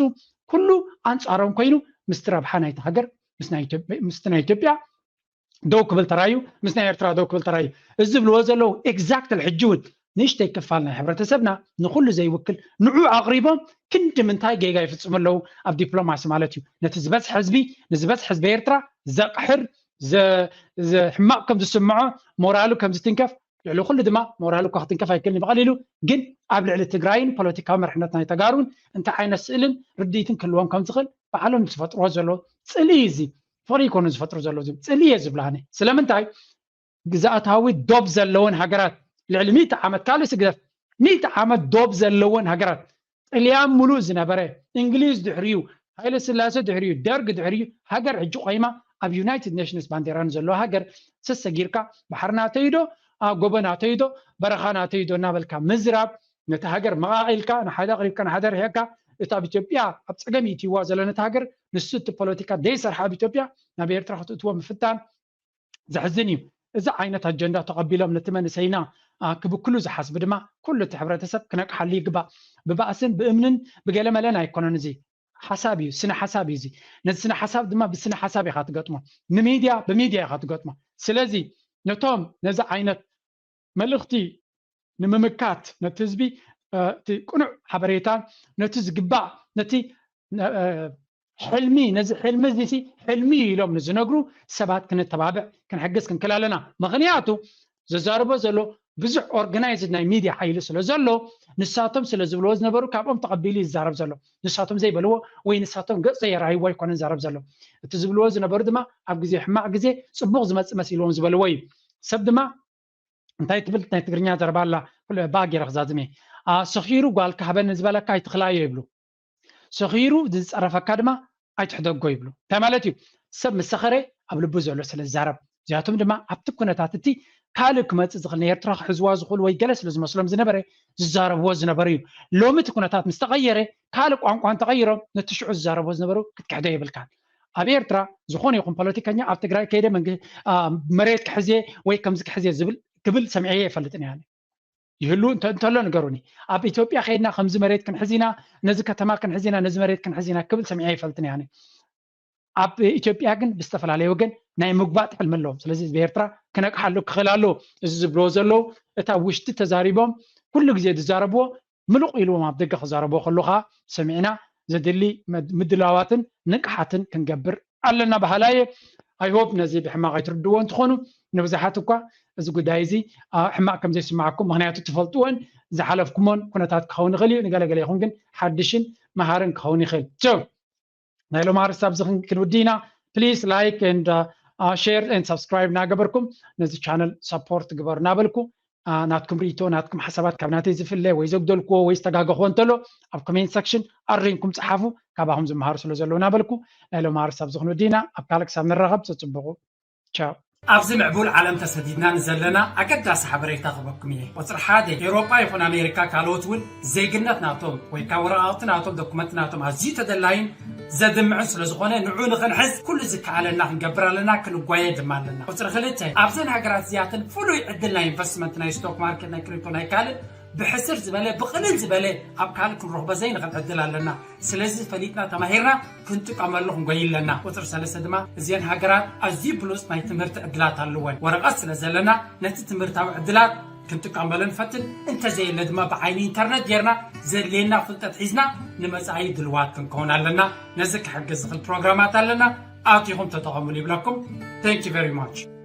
ኩሉ ኣንፃሮም ኮይኑ ምስቲ ረብሓ ናይቲ ሃገር ምስቲ ናይ ኢትዮጵያ ደው ክብል ተራዩ ምስ ናይ ኤርትራ ደው ክብል ተራዩ እዚ ዝብልዎ ዘለዉ exactly ሕጂ እውን ንእሽተይ ክፋል ናይ ሕብረተሰብና ንኩሉ ዘይውክል ንዑ ኣቕሪቦም ክንዲ ምንታይ ጌጋ ይፍፅሙ ኣለዉ ኣብ ዲፕሎማሲ ማለት እዩ ነቲ ዝበፅሐ ህዝቢ ንዝበፅሐ ህዝቢ ኤርትራ ዘቕሕር ሕማቕ ከም ዝስምዖ ሞራሉ ከም ዝትንከፍ ልዕሊ ኩሉ ድማ ሞራሉ እኳ ክትንከፍ ኣይክእልን ብቐሊሉ ግን ኣብ ልዕሊ ትግራይን ፖለቲካዊ መርሕነት ናይ ተጋሩን እንታይ ዓይነት ስእልን ርድኢትን ክህልዎም ከም ዝኽእል ባዕሎም ዝፈጥርዎ ዘሎ ፅልኢ እዚ ፍቕሪ ይኮኑ ዝፈጥሩ ዘሎ ፅልኢ እየ ዝብላኒ ስለምንታይ ግዝኣታዊ ዶብ ዘለወን ሃገራት ልዕሊ ሚእቲ ዓመት ካልእ ስግደፍ ሚእቲ ዓመት ዶብ ዘለወን ሃገራት ጥልያን ሙሉእ ዝነበረ እንግሊዝ ድሕሪኡ ሃይለ ስላሴ ድሕሪኡ፣ ደርግ ድሕሪኡ፣ ሃገር ሕጂ ቆይማ ኣብ ዩናይትድ ኔሽንስ ባንዴራ ንዘለዋ ሃገር ሰሰጊርካ ባሕሪ ናተይ ዶ፣ አ፣ ጎቦ ናተይ ዶ፣ በረኻ ናተይ ዶ እናበልካ ምዝራብ፣ ነቲ ሃገር መቓቒልካ ንሓደ ኣቕሪብካ ንሓደ ርሒቕካ፣ እቲ ኣብ ኢትዮጵያ ኣብ ጸገም ይእትይዋ ዘሎ ነቲ ሃገር፣ ንሱ እቲ ፖለቲካ ደይሰርሓ ኣብ ኢትዮጵያ ናብ ኤርትራ ክትእትዎ ምፍታን ዘሕዝን እዩ። እዚ ዓይነት ኣጀንዳ ተቐቢሎም ነቲ መንእሰይና፣ አ፣ ክብክሉ ዝሓስቡ ድማ ኩሉ እቲ ሕብረተሰብ ክነቅሓሉ ይግባእ። ብባእስን ብእምንን ብገለመለን ኣይኮነን። እዚ ሓሳብ እዩ፣ ስነ ሓሳብ እዩ። እዚ ነዚ ስነ ሓሳብ ድማ ብስነ ሓሳብ ኢኻ ትገጥሞ፣ ንሚድያ ብሚድያ ኢኻ ትገጥሞ። ስለዚ ነቶም ነዚ ዓይነት መልእኽቲ ንምምካት፣ ነቲ ህዝቢ፣ እ፣ እቲ ቅኑዕ ሓበሬታ፣ ነቲ ዝግባእ፣ ነቲ፣ እ፣ ሕልሚ፣ ነዚ ሕልሚ እዚ ሲ ሕልሚ እዩ ኢሎም ንዝነግሩ ሰባት ክንተባብዕ፣ ክንሕግዝ ክንክእል ኣለና። ምኽንያቱ ዘዛርቦ ዘሎ ብዙሕ ኦርጋናይዝድ ናይ ሚድያ ሓይሊ ስለ ዘሎ፣ ንሳቶም ስለ ዝብልዎ ዝነበሩ ካብኦም ተቐቢሉ ይዛረብ ዘሎ። ንሳቶም ዘይበልዎ ወይ ንሳቶም ገጽ ዘየራይዎ ኣይኮነን ዝዛረብ ዘሎ። እቲ ዝብልዎ ዝነበሩ ድማ ኣብ ግዜ ሕማቕ ግዜ ጽቡቕ ዝመጽእ መሲልዎም ዝበልዎ እዩ። ሰብ ድማ እንታይ ትብል ናይ ትግርኛ ዘረባ ኣላ፣ ኩሉ ባእ ገይረ ክዛዝም እየ። አ፣ ሰኺሩ ጓልካ ሃበኒ ዝበለካ ኣይትኽላዮ ይብሉ። ሰኺሩ ዝጸረፈካ ድማ ኣይትሕደጎ ይብሉ። እንታይ ማለት እዩ? ሰብ ምስ ሰኸረ ኣብ ልቡ ዘሎ ስለ ዝዛረብ። እዚኣቶም ድማ ኣብቲ ኩነታት እቲ ካልእ ክመጽእ ዝኽእል፣ ንኤርትራ ክሕዝዋ ዝኽእሉ ወይ ገለ ስለ ዝመስሎም ዝነበረ ዝዛረብዎ ዝነበሩ እዩ። ሎሚ እቲ ኩነታት ምስ ተቐየረ፣ ካልእ ቋንቋ እንተቐይሮም ነቲ ሽዑ ዝዛረብዎ ዝነበሩ ክትክሕዶ የብልካን። ኣብ ኤርትራ ዝኾነ ይኹን ፖለቲከኛ ኣብ ትግራይ ከይደ መንግ-፣ አ፣ መሬት ክሕዜ ወይ ከምዚ ክሕዜ ዝብል፣ ክብል ሰሚዐ ኣይፈልጥን እየ ኣነ። ይህሉ እንተ-፣ እንተሎ ንገሩኒ። ኣብ ኢትዮጵያ ከይድና ከምዚ መሬት ክንሕዝ ኢና፣ ነዚ ከተማ ክንሕዝ ኢና፣ ነዚ መሬት ክንሕዝ ኢና ክብል ሰሚዐ ኣይፈልጥን እየ ኣነ። ኣብ ኢትዮጵያ ግን ብዝተፈላለየ ወገን ናይ ምግባጥ ሕልሚ ኣለዎም። ስለዚ ህዝቢ ኤርትራ ክነቅሓሉ ክኽእል ኣለዎ። እዚ ዝብልዎ ዘለዉ፣ እታ ውሽጢ ተዛሪቦም ኩሉ ግዜ ዝዛረብዎ ምሉቕ ኢልዎም ኣብ ደገ ክዛረብዎ ከለኻ ሰሚዕና፣ ዘድሊ መድ-፣ ምድላዋትን ንቅሓትን ክንገብር ኣለና በሃላይ እየ። I hope ነዚ ብሕማቕ ኣይትርድዎ እንትኾኑ፣ ንብዙሓት እኳ እዚ ጉዳይ እዚ፣ አ፣ ሕማቕ ከም ዘይስምዓኩም፣ ምኽንያቱ ትፈልጥዎን ዝሓለፍኩሞን ኩነታት ክኸውን ይኽእል እዩ። ንገለገለ ይኹን ግን ሓድሽን መሃርን ክኸውን ይኽእል። So፣ ናይ ሎም ኣርእስቲ ኣብዚ ክን-፣ ክንውዲ ኢና። Please like and, uh, uh, share and subscribe እናገበርኩም ነዚ ቻነል ሰፖርት ግበሩ እናበልኩ፣ አ፣ ናትኩም ርእይቶ፣ ናትኩም ሓሳባት ካብ ናተይ ዝፍለ ወይ ዘጉደልክዎ ወይ ዝተጋገኽዎ እንተሎ ኣብ ኮሜንት ሰክሽን ኣሪምኩም ጸሓፉ። ካባኹም ዝመሃሩ ስለ ዘለዉ እናበልኩ ናይ ሎም ኣርእስቲ ኣብዚ ክንውዲ ኢና። ኣብ ካልእ ክሳብ ንራኸብ ተጽብቑ። ቻው። ኣብዚ ምዕቡል ዓለም ተሰዲድና ንዘለና ኣገዳሲ ሓበሬታ ክህበኩም እየ። ቁጽሪ ሓደ፣ ኤውሮጳ ይኹን ኣሜሪካ፣ ካልኦት እውን ዜግነት ናቶም ወይ ካብ ወረቓቕቲ ናቶም፣ ዶኩመንት ናቶም ኣዝዩ ተደላይን ዘድምዕን ስለ ዝኾነ፣ ንዑ ንኽንሕዝ ኩሉ ዝከኣለና ክንገብር ኣለና፣ ክንጓየ ድማ ኣለና። ቁጽሪ ክልተ፣ ኣብዘን ሃገራት እዚኣተን ፍሉይ ዕድል ናይ ኢንቨስትመንት፣ ናይ ስቶክ ማርኬት፣ ናይ ክሪፕቶ፣ ናይ ካልእ ብሕስር ዝበለ፣ ብቕልል ዝበለ ኣብ ካልእ ክንረኽቦ ዘይንኽእል ዕድል ኣለና። ስለዚ ፈሊጥና ተማሂርና ክንጥቀመሉ ክንጎይ ኣለና። ቁጽሪ ሰለስተ ድማ፣ እዘን ሃገራት ኣዝዩ ብሉጽ ናይ ትምህርቲ ዕድላት ኣለወን። ወረቐት ስለ ዘለና ነቲ ትምህርታዊ ዕድላት ክንጥቀመሉ ንፈትን፣ እንተዘየለ ድማ ብዓይኒ ኢንተርነት ጌርና ዘድልየና ፍልጠት ሒዝና ንመጻኢ ድልዋት ክንከውን ኣለና። ነዚ ክሕግዝ ዝኽእል ፕሮግራማት ኣለና፣ ኣቲኹም ተጠቐሙሉ ይብለኩም። Thank you very much።